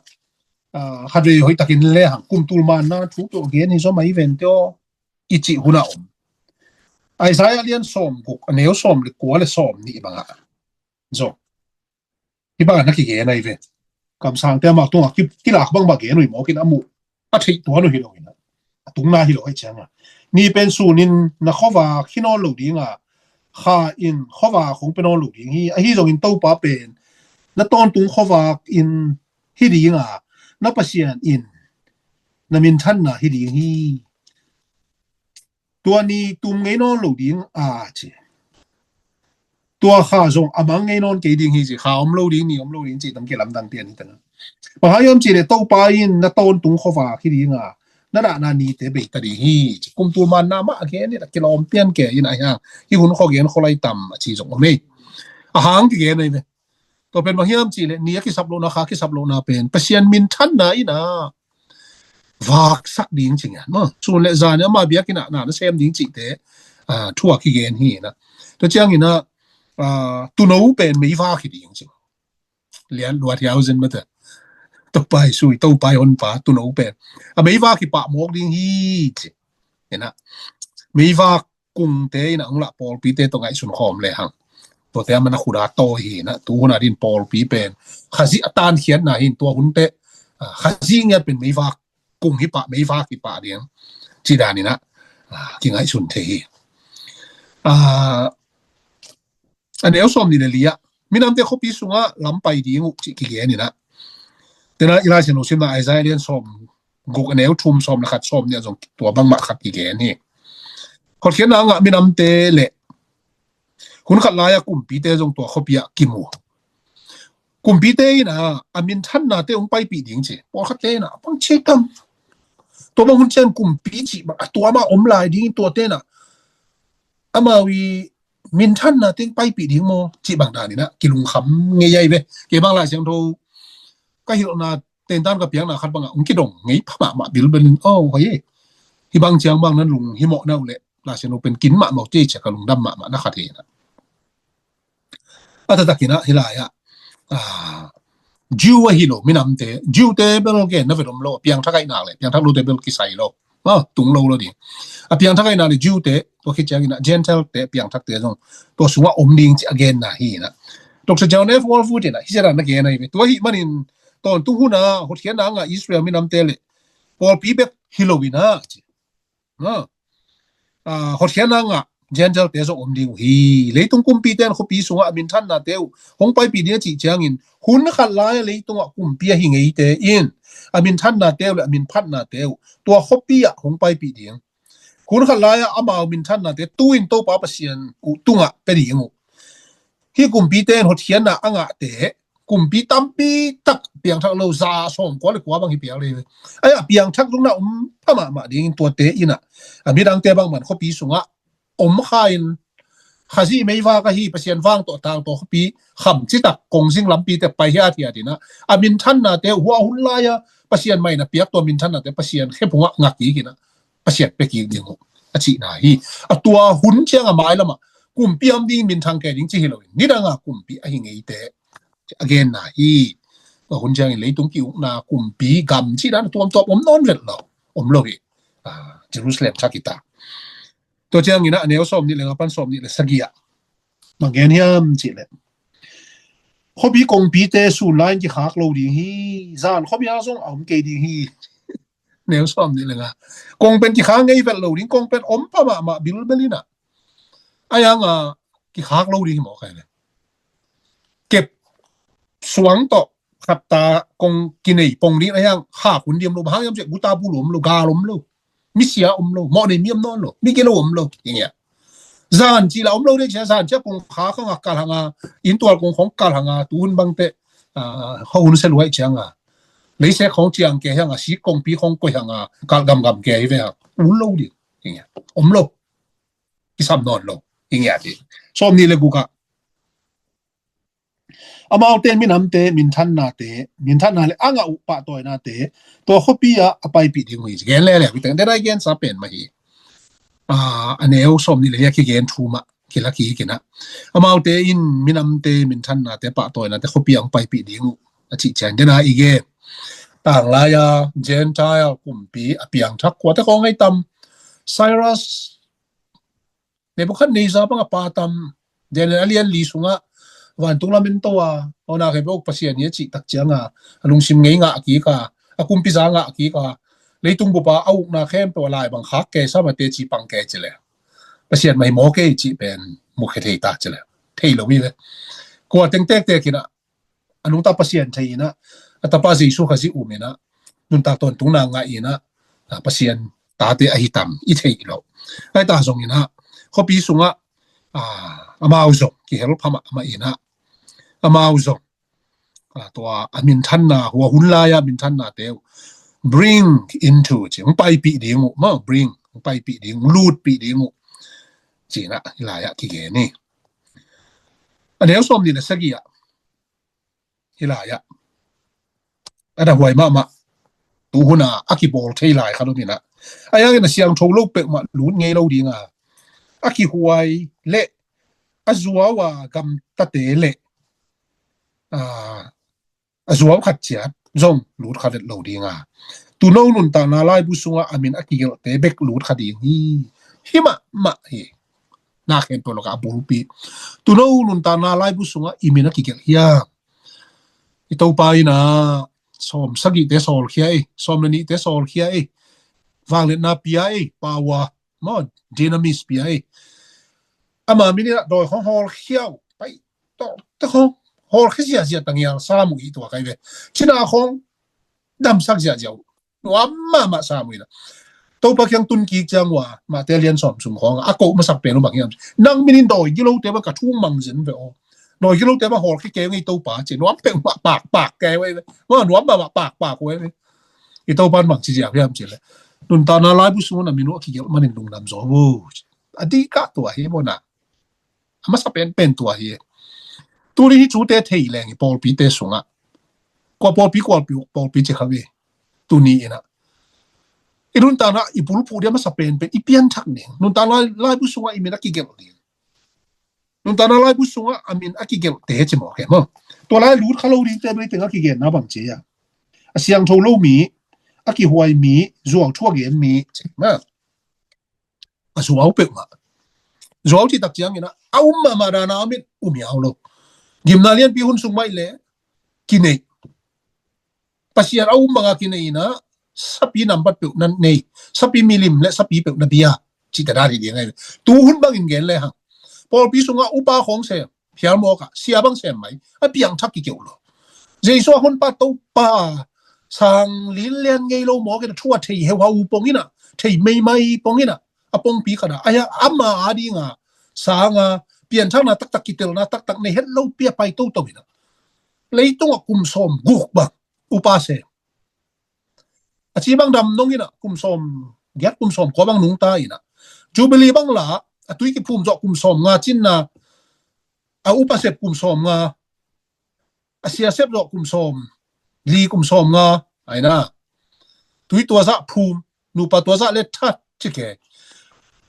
a, khatvei hoihtakin lehang kum tul manna thu tawh gen hi zaw mai vente aw i cih hun a om. Isaiah lian sawm guk, a neu sawm le kua le sawm nih bangah zong hih bangah na kigen ahi ve. Kamsangte amah tungah ki, kilak bangbang gen uh hi mawk in a muh a theih tuan uh hi lo in a, a tungna hi lo ahi cianga, ni pen sunin na khuavak hi nawn lo dinga, kha in khuavak hong pia nawn lo ding hi. Ahi zongin Topa pen na tawntung khuavak in hi dinga, na Pasian in na minthanna hi ding hi. Tua ni tum ngei nawn lo ding a ci. Tua kha zong a mang ngei nawn kei ding hi ci. Kha om lo ding, ni om lo ding ci, tam kilamdang pian hi tana. Bang hang hiam cih leh Topa in na tawntung khuavak hi dinga, na dahna nite bei ta ding hi ci. Kum tul manna mah a gen in a kilawm pian kei in a hiang, hih hun khuagen khualai tam a ci zong om ei. A hang kigen ahi ve. Tua pen bang hiam cih leh ni a kisap lohna, kha kisap lohna pen Pasian minthanna in a vaksak ding ci ngian maw. Sun le zan in ama biakinn ah na na sem ding cihte, a, thu a kigen hi na. Tua ciangin ah, a, tuuno pen meivak hi ding ci. Lian luat hiau zin mate. Topa i sui, Topa i honpa, tuuno pen a meivak hi pah mawk ding hi ci. Ina meivak kungte in a hong lah pawlpite tawh ngaihsun khawm lehang, tuate a man a khuda tawi hi na. Tu hun a din pawlpi pen Khazih a tankhiatna hi in, tua hun teh, a, Khazih ngiat pen meivak kung hi pah, meivak hi pah ding cih dan in a, a, kingaihsun thei hi. A, a neu sawm nih le li ah minamte khuapi sungah lam pai ding uh cih kigen in a. Tena i Lai Siangtho simna Isaiah lian sawm guk a neu thum, sawm le khat, sawm nih ah zong tua bangmah khat kigen hi. Hotkhiatna a ngah minamte le hun khat lai-a kumpite zong tua khuapi ah kimu. Kumpite in a, a minthannate hong paipih ding ci. Pawlkhatte in a, a pang ciai tam. Tua bang hun ciang kumpi cih bang a tua mah om lai ding, tuate in a amau i minthanna teng paipih ding maw cih bang dan in a kilungkham ngei ahi ve. Kei bang Lai Siangtho ka hilhna tentan ka piakna khat bangah hong kidong ngei pha mahmah bilbel in, aw, hoi e. Hih bang ciang bang nan lunghimawh na uh leh Lai Siangtho pen kin mahmah uh tei ciah ka lungdam mahmah na khat hi na. A taktak in a hih lai-ah, a, Jew ahi lo minamte, Jew-te bel genna vet om lo, a piangthak ahih nak leh, piangthak lote bel kisai lo. A, tung lo lo ding. A piangthak ahih nak leh Jew-te, tua khit ciangin a Gentile-te, piangthakte zong tua sungah om ding cih a genna hi na. Doctor John F. Walvoord in a hih ciang na gen ahi ve. Tua ahih manin tawntung hun a hotkhiatna a ngah Israel minamte le pawlpi bek hi lo in a ci. A, a, hotkhiatna a ngah Gentile-te zong om ding uh hi. Leitung kumpite in khuapi sungah a minthannate uh hong paipih ding a cih ciangin, hun khat lai-a leitungah kumpi ahi ngeite in a minthannate uh le a minphatnate uh tua khuapi ah hong paipih ding. Hun khat lai-ah amau minthannate tu-in Topa Pasian uh tungah pia ding uh. Hih kumpite in hotkhiatna a ngahte, kumpi tampi tak piangthak lo, za sawm kua le kua bang hi piak le. Ai, a piangthak zong na om pha mahmah dingin tuate in a, a midangte bang man khuapi sungah om kha in, Khazih meivak ahi, Pasian vang tawh tang tawh khuapi kham citak kongzing lampite pai hiathiat in a, a minthannate hua hun lai-a Pasian maina piak tua minthannate Pasian khephungah ngak kik in a, Pasian pia kik ding uh a cihna hi. A tua hun ciang a mailamah kumpi om ding, minthang kei ding ci hi loin, nidanga kumpi ahi ngeite a genna hi. Tua hun ciangin leitung ki-ukna kumpi gam cih dan a tuamtuam om nawn vet lo, om lo hi. A, Jerusalem thak hi ta. Tua ciangin a neu sawm nih le nga pan sawm nih le sagih ah bang gen hiam cih leh, khuapi kongpite sun lai-in kikhak lo ding hi. Zan khuamial zong a om kei ding hi. Neu sawm nih le nga. Kong pen kikhak ngei vet lo ding, kong pen om pha mahmah bilbel in a. Ai ang a kikhak lo ding hi mawk ai le. Kep suang tawh khatta kong kinei pong ding ai ang, khak hun diam lo, bang hang hiam cih leh guta bulu om lo, gal om lo. Misia om lo, mawhnei mi om nawn lo, migilo om lo, hi ngiat. Zan cih la om lo ding cia, zan cia kong khak hang a, kal hang a, inntual kong khong kal hang a, tuhun bangte, a, khuahun sia luai ciang a, leisek khong ciang kei hang a, sik kongpi khong koih hang a, kal gamgam kei ve hang, ul lo ding, hi ngiat. Om lo. Kisam nawn lo, hi ngiat hi. Sawm nih le guk ah Amaute minamte minthannate, minthanna le a ngah uh pahtawinate, tua khuapi ah a paipih ding uh hi. Gen lele uh hi teng, den a i gensa pen mah hi. A, a neu sawm nih le lia kigen thu mah kila kik in ah, amaute in minamte minthannate pahtawinate khuapi ah hong paipih ding uh a cih ciang den a i gen. Tanglai a Gentile kumpi a piangthak kuate khawng ahi tam. Cyrus, Nebuchadnezzar bang a pa tam. Daniel a lian li sungah vantung lam en to a, aw, na khempeuh uk Pasian hi a cih tak cianga a lungsim ngei ngah kik a, a kumpi za ngah kik a, leitung bup a a ukna khempeuh a lai bang khak ke, sa mate ci pang ke ci le, Pasian mah hi maw kei cih pen mukhia thei ta ci le, thei lo hi ve. Kua teng tektek in ah a nungta Pasian thei in ah, a tapa Jesu Khazih um in ah, nuntak tawntungna ngah in ah, a, Pasian tate ahi tam i theih loh. Ahi ta zong in ah, khuapi sungah, a, amau zong kihel phamah mah in ah, amau zong, a, tua a minthanna, hua hun lai a minthannate uh bring into ci, hong paipih ding uh, ma, bring, hong paipih ding, lutpih ding uh ci in ah, hi lai ah kigen hi. A neu sawm nih le sagih ah, hi lai ah, a da huai mahmah, tuhun a a kibawl thei lai khat om in ah, a yang in a siangtho lo peuhmah lut ngei lo ding a, a kihuai le a zuau a gamtate le, a, a zuau khat ciat zong lut kha vet lo ding a, tuuno nuntakna laibu sungah a min a kigelhte bek lut kha ding hi. Hi mahmah hi. Na khempeuh lakah a bulpi, tuuno nuntakna laibu sungah i min a kigelh hiam? I Topa in ah sawm sagihte sawlkhia ei, sawm le nihte sawlkhia ei, vangliatna pia ei, power, maw, dunamis pia ei. Ama min in ah dawi khawng hawlkhia uh, pai tawh te khawng hawlkhia ziahziah, tangial sam uh hi tua kai ve. Cina khawng damsak ziahziah uh. Nuam mahmah sam uh hi na. Topa kiang tun kik ciang uh a, Mate lian sawm sung khawng a koh masak pen uh bang hiam, nang min in dawi gilote bang ka thu mang zen ve aw. Dawi gilote bang hawlkhia kei ngei Topa ci, nuam peuhmah pakpak kei uh ei ve. Maw, nuam mahmah pakpak uh ei ve. I Topa in bang ci ziau hiam ci le, nuntakna laibu sungah na min uh a kigelh manin lungdam zaw vo. A dih kah tua hi maw na. A masa penpen tua hi. Tuni hi cute thei leng i pawlpite sungah, kua pawlpi, kua pawlpi ci kha ve. Tuni in ah i nuntakna i bulphuh dia masa penpen i pianthak ding, nuntakna laibu sungah i min a kigelh ding. Nuntakna laibu sungah a min a kigelhte ci mawk e maw. Tua lai lut kha lo dingte, bei teng a kigenna bang ci a, a siangtho lo mi, a kihuai mi, zuau thu a gen mi ci maw. A zuau peuhmah. Zuau cih tak ciangin ah a um mahmah dan a om in um hiau lo. Gimna lianpi hun sung mah i le kinei, Pasian a um banga kinei in ah sapi nambat peuh na nei, sapi milim le sapi peuh na bia cihte dan hi ding ahi. Tu hun bangin gen le hang, pawlpi sungah upa khawng sem, phial mawk ah sia bang sem mai, a piangthak kikeuh lo. Jesu a honpa Topa sang lin lian ngei lo mawk in a thu a thei heuhau pong in ah, thei meimai pong in ah, a pongpi khat ah, a hia ama a dinga sanga pianthakna taktak, kitelna taktak nei het lo pi a pai toto in ah, leitungah kum sawm guk bang upa sem. A ci bang dam nong in ah kum sawm giat, kum sawm kua bang nungta in ah, Jubilee bang la a tui kiphum zawh kum sawm nga cinna, a upa sep kum sawm nga, a sia sep zawh kum sawm li, kum sawm nga, aina. Tui tua zah phum, nupa tua zah let that ci ke.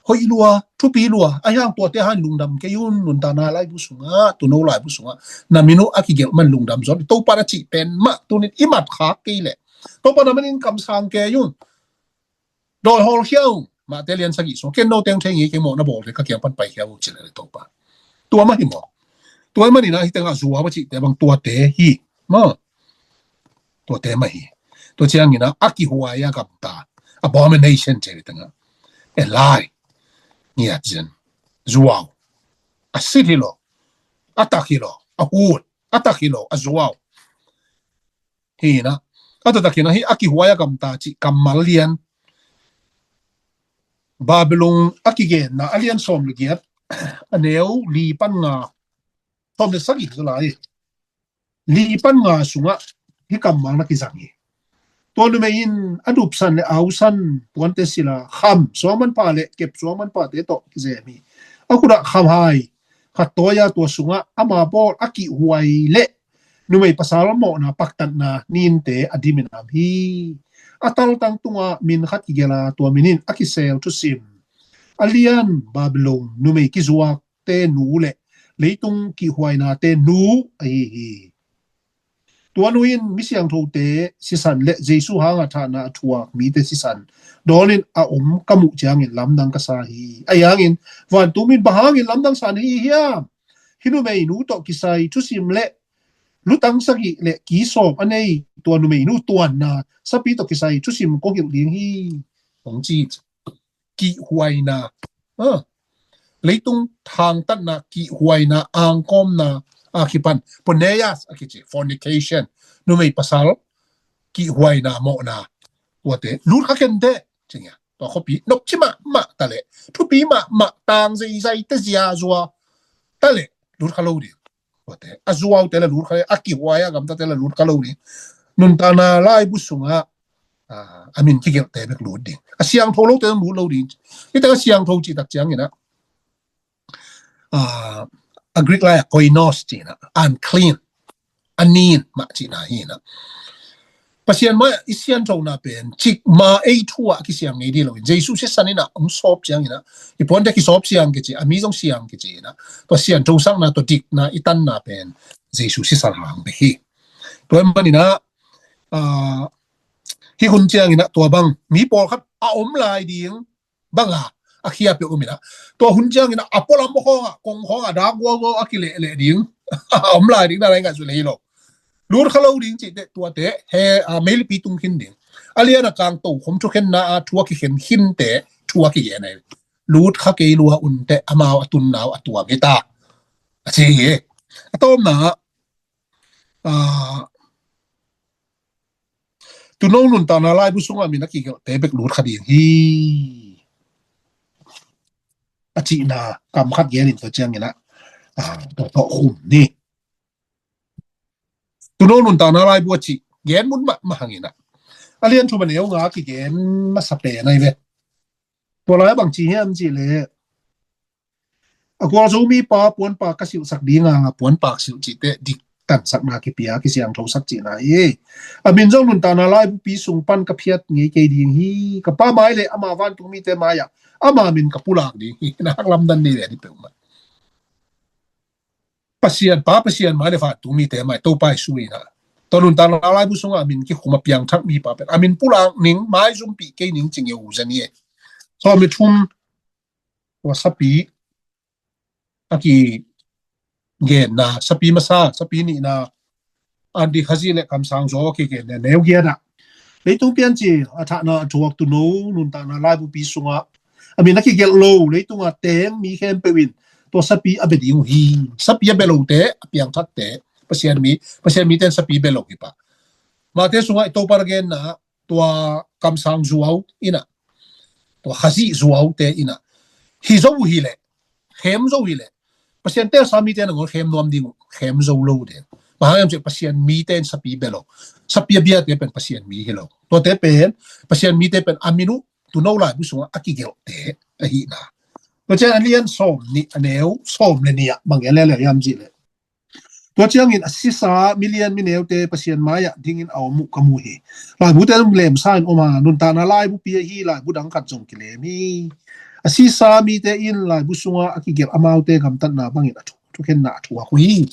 Hoih lua, thupi lua, a hiang tuate han lungdam kei un, nuntakna laibu sungah, tuuno laibu sungah na min uh a kigelh man lungdam zaw. Topa na cih pen mah tunin i mat khak kei leh, Topa na manin kamsang kei un. Dawi hawlkhia un. Mate lian sagih sung, ken no teng thei ngei kei maw, na bawlte ka kiang pan paikhia un ci le Topa. Tua mah hi maw. Tua mah ni na hi tengah zuau a cihte bang tuate hi maw. Tuate mah hi. Tua ciangin ah a kihuai a gamta, abomination ci hi tengah, e lai, ngiat zen, zuau, a sit hi lo, a tak hi lo, a hut, a tak hi lo, a zuau. Hi na, a taktak hi na, hi a kihuai a gamta cih kammal lian, Babylon a kigenna a lian sawm le giat, a neu li pan nga, sawm le sagih zu lai, li pan nga sungah hi kammal na kizang hi. Tua numei in a nupsan le ausan puante sila, kham suang manpha le kep suang manphate tawh kizem hi. A khutah khamhai khat tawi a, tua sungah ama bawl a kihhuai le Numei pasal mawhna paktatna ninte a dimin a om hi. A taltang tungah min khat kigelh a, tua min in a kisel thusim, a lian Babylon numei kizuakte nu le leitung kihhuainate nu ahi hi. Tua nu in misiangthote sisan le Jesu hanga thahna a thuak mite sisan dawnin a om ka muh ciangin lamdang ka sa hi. Ahi hangin vantung min bang hangin lamdang san hi hiam? Hih numei nu tawh kisai thusim le lutang sagih le ki sawm a nei tua numei nu tuanna sapi tawh kisai thusim kong hilh ding hi, hong ci. Kihhuaina, ah, leitung thangtatna, kihhuaina, angkawmna a kipan porneias a kici, fornication, numei pasal kihhuaina mawhna, tuate lut kha kei inteh, ci ngia. Tua khuapi nopci mahmah ta leh, thupi mahmah, tang zeizai te, ziazua ta leh lut kha lo ding. Tuate a zuaute le lut kha, a kihhuai a gamtate le lut kha lo ding. Nuntakna laibu sungah, ah, a min kigelhte bek lut ding. A siangtho lote lut lo ding. Hih teng a siangtho cih tak ciangin ah, ah, a Greek lai-ah koinos cihna, unclean, a nin mah cihna hi na. Pasian mai-ah i sianthona pen cikmah ei thu-ah a kisiang ngei ding loin, Jesu sisan in ah hong sawp ciangin ah, i puante kisawp siang kici, a mi zong siang kici in ah, tua sianthosakna, tua dikna i tanna pen Jesu sisan hang bek hi. Tua ahih manin ah, ah, hih hun ciangin ah tua bang mi pawlkhat a om lai ding banga a khia peuh om in ah, tua hun ciangin ah a pualam khawngah, kong khawngah dak guauguau a kilehleh ding a om lai ding na lai ngaihsut le hi lo. Lut kha lo ding cih teh tuate he, ah, meilipi tung khin ding. A lian a kang tokhom thukhenna ah thu a kikhen khinte thu a kigen ahi. Lut kha kei lua un teh, amau a tunna uh a tuam hi ta, a ci hi. A tawpna ah, ah, tuuno nuntakna laibu sungah min a kigelhte bek lut kha ding hi, a cihna kam khat gen in tua ciangin ah, ah, tua tawh khum ni. Tuuno nuntakna laibu a cih gen mun mahmah hangin ah, a lian thum a neu nga kigen masa pen ahi ve. Tua lai bang ci hiam cih leh, a gualzo mipa puanpak ka silhsak ding a, puanpak silh cih teh dik tansakna kipia, kisiangthosak cihna hi. A min zong nuntakna laibupi sung pan ka phiat ngei kei ding hi. Ka Pa mai le ama vantung mite mai-ah ama min ka pulak ding hi. Na hak lamdang ni ve ni peuhmah. Pasian Pa, Pasian mai le vantung mite mai, Topa Jesu in ah, tua nuntakna laibu sungah a min kikhum a piangthak mipa pen a min pulak ning, maizumpih kei ning ci ngeu zen hi. Sawm le thum, tua sapi a kigenna, sapi masa, sapi nihna, Anti Khazih le kamsang zuau a kigenna, neu giat ah, leitung piancil a thahna a thuak tuuno nuntakna laibupi sungah a min a kigelh lo, leitungah teng mi khempeuh in tua sapi a bia ding uh hi. Sapi a bia lote, a piangthakte, Pasian mi, Pasian mite in sapi bia lo hi pah. Matthai sungah i Topa na genna, tua kamsang zuau in ah, tua Khazih zuaute in ah, hi zo uh hi leh, khem zo uh hi leh, Pasian teelsa mite nangawn khem nuam ding uh, khem zo lo ding. Bang hang hiam cih leh Pasian mite in sapi bia lo. Sapi a biate pen Pasian mi hi lo. Tuate pen, Pasian mite pen a min uh tuuno laibu sungah a kigelhte ahihna. Tua ciang a lian sawm nih a neu sawm le nih ah bang gen lele hiam cih leh, tua ciangin a sisa milian mineute Pasian mai-ah dingin a om uh ka mu hi. Laibute lemsa in om a, nuntakna laibupi ahi laibu dang khat zong kilem hi. A sisa mite in laibu sungah a kigelh amaute gamtatna bangin a thu, thukhenna a thuak uh hi.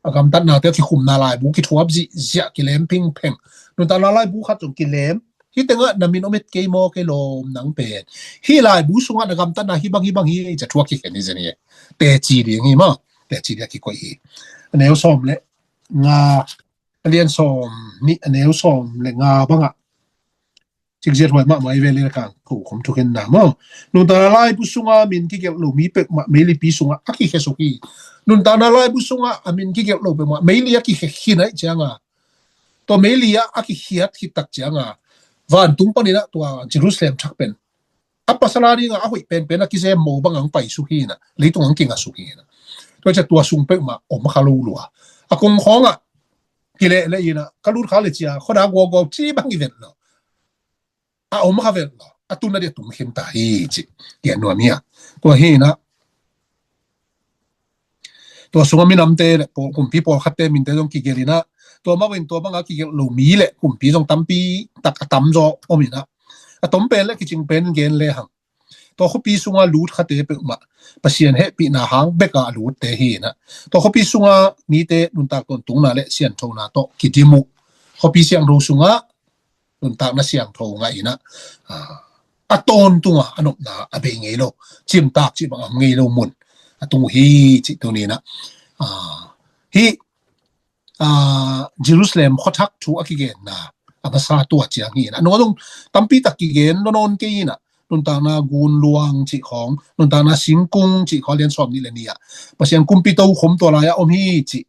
A gamtatnate a kikhumna laibu kithuap zihziah, kilem phingpheng. Nuntakna laibu khat zong kilem. Hih tengah na min om et kei maw, kei lawm nang pen. Hih laibu sungah na gamtatna hih bang, hih bang hi, ci a thuak kikhen hi zen hi. Teci ding hi maw. Teci ding a kikoih hi. A neu sawm le nga, a lian sawm nih, a neu sawm le nga bangah cikziat huai mahmah hi ve le kang, ko khom thukhenna maw. Nuntakna laibu sungah min kigelh lo mi peuhmah meilipi sungah a kikhesuk hi. Nuntakna laibu sungah a min kigelh lo peuhmah meili a kikhekhin ahih cianga, tua meili ah a kikhiat khit tak cianga, vantung panin ah tua Jerusalem thak pen a pasal a dingah a hoih penpen a kizem mo bangah hong paisuk hi in ah, leitung hong kingasuk hi in ah. Tua ciah tua sung peuhmah om kha lo lua. A kongkhawngah kilehleh in ah, ka lut kha le cia khuadak guauguau ci bang i vet lo. A om kha vet lo. A tun a dia tum khin ta hi ci. Kian nuam hi a. Tua hi in ah, Tua sungah minamte le kumpi pawlkhatte minte zong kigelh inah, tua mah bangin tua bangah kigelh lo mi le kumpi zong tampi tak a tamzaw om inah, a tom pen le kicing pen gen le hang. Tua khuapi sungah lut khate peuhmah Pasian hehpihna hang beka a lutte hi inah, tua khuapi sungah mite nuntak tawntungna le sianthona tawh kidim uh. Khuapi siangtho sungah nuntakna siangtho ngah inah, a tawntunga a nopna a bei ngei lo, cimtak cih bang a om ngei lo mun a tung uh hi cih tuni inah, hih Jerusalem khuathak thu a kigenna a masa tua ciang hi inah, nungah zong tampi tak kigen lo nawn kei inah, nuntakna gunluang cih khawng, nuntakna singkung cih khawng lian sawm nih le nih ah Pasian kumpi tokhom tua lai-ah om hi cih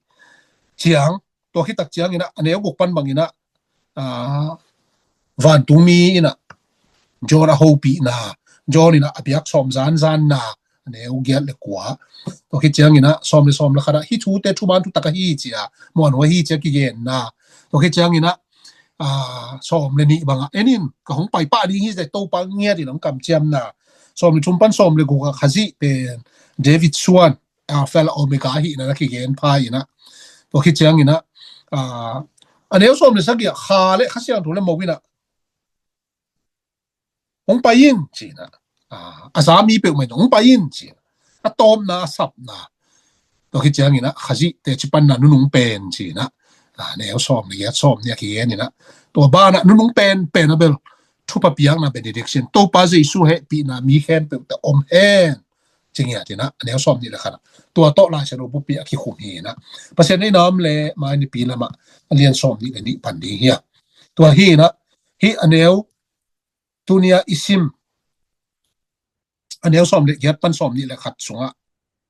ciang, tua khit tak ciang inah a neu guk pan bang inah, vantungmi inah John a hopihna, John inah a biak sawm zanzanna, a neu giat le kua. Tua khit ciang inah sawm le sawm le khat ah hih thute thuman thutak ahi cia, muanhuai hi cia kigenna. Tua khit ciang inah sawm le nih bangah, en in, ka hong pai pah ding hi cia, Topa ngiat in hong kamciamna. Sawm le thum pan sawm le guk ah Khazih pen David suan, Alpha le Omega ahihna na kigen pha inah, tua khit ciang inah a neu sawm le sagih ah Kha le Kha Siangtho le mo inah hong pai in ci inah, a zami peuhmah in hong pai in ci inah, a tawpna a sapna. Tua khit ciang inah Khazih teci panna nunung pen ci inah, a neu sawm le giat, sawm nih a kigen inah, tua banah nunung pen pen a bel thupha piakna, benediction, Topa Jesu hehpihna mi khempeuhte om hen ci ngiat inah, a neu sawm nih le khat ah tua tawh Lai Siangtho buppi a kikhum hi inah, Pasian ei nam le mai nipi lamah a lian sawm nih le nih pan ding hi a. Tua hi inah, hih a neu tunia i sim a neu sawm le giat pan sawm nih le khat sungah,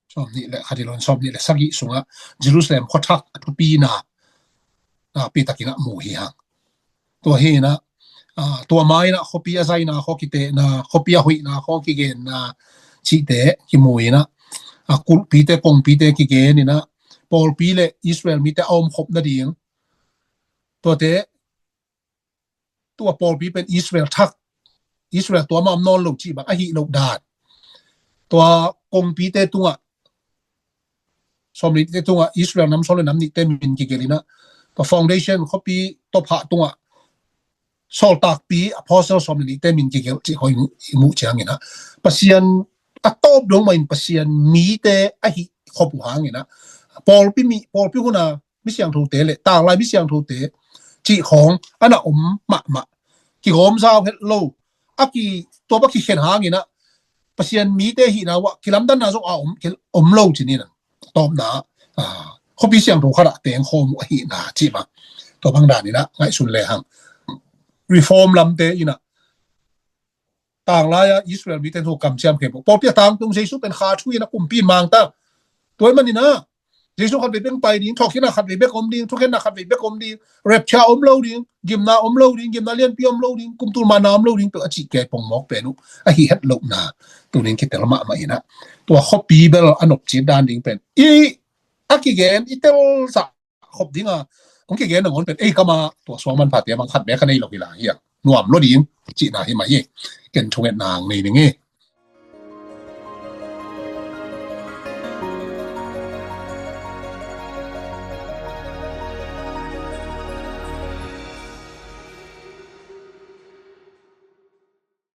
sawm nih le khat hi lo in sawm nih le sagih sungah Jerusalem khuathak a thupina nakpi takin ah mu hi hang. Tua hi inah, tua ma inah khuapi a zaina khawng kitehna, khuapi a hoihna khawng kigenna cihte kimu inah, a kulhpite, kongpite kigen inah, pawlpi le Israel mite a omkhop nading, tuate tua pawlpi pen Israel thak, Israel tua mah om nawn lo cih bang ahi lo dan. Tua kongpite tungah sawm le nihte tungah Israel nam sawm le nam nihte min kigelh inah, tua foundation khuapi tawphah tungah sawltakpi apostle sawm le nihte min kigelh cih khawng i muh ciang inah, Pasian a tawp dong mah in Pasian mite ahi khop uh hang inah, pawlpi mi, pawlpi hun a mi siangthote le tanglai mi siangthote cih khawng a na om mahmah, kigawm zau het lo, a ki, tua bang kikhen hang inah Pasian mite hihna uh ah kilamdanna zong a om, om lo ci ni inah, tawpna khuapi siangtho khat ah tengkhawm uh ahihna cih bang, tua bang dan inah ngaihsun le hang. Reform lamte inah tanglai ah Israel mite thu kamciam khempeuh, pawlpi a tangtung Jesu pen Kha Thu inah kumpi in mang ta. Tua ahih man inah Jesu khatvei bek pai ding, thawhkikna khatvei bek om ding, thukhenna khatvei bek om ding, rapture om lo ding, gimna om lo ding, gimna lianpi om lo ding, kum tul manna om lo ding, peuh a cih kei pongmawk pen uh ahi het lohna tunin kitel mahmah inah, tua khuapi bel a nopcit dan ding pen i a kigen, i telzah khop dinga hong kigen nangawn pen ei kamah tua suang manphate bang khat bek a nei lo hi lai hi a, nuam lo ding cihna hi mah hi. Ken thungetna hong nei ning e.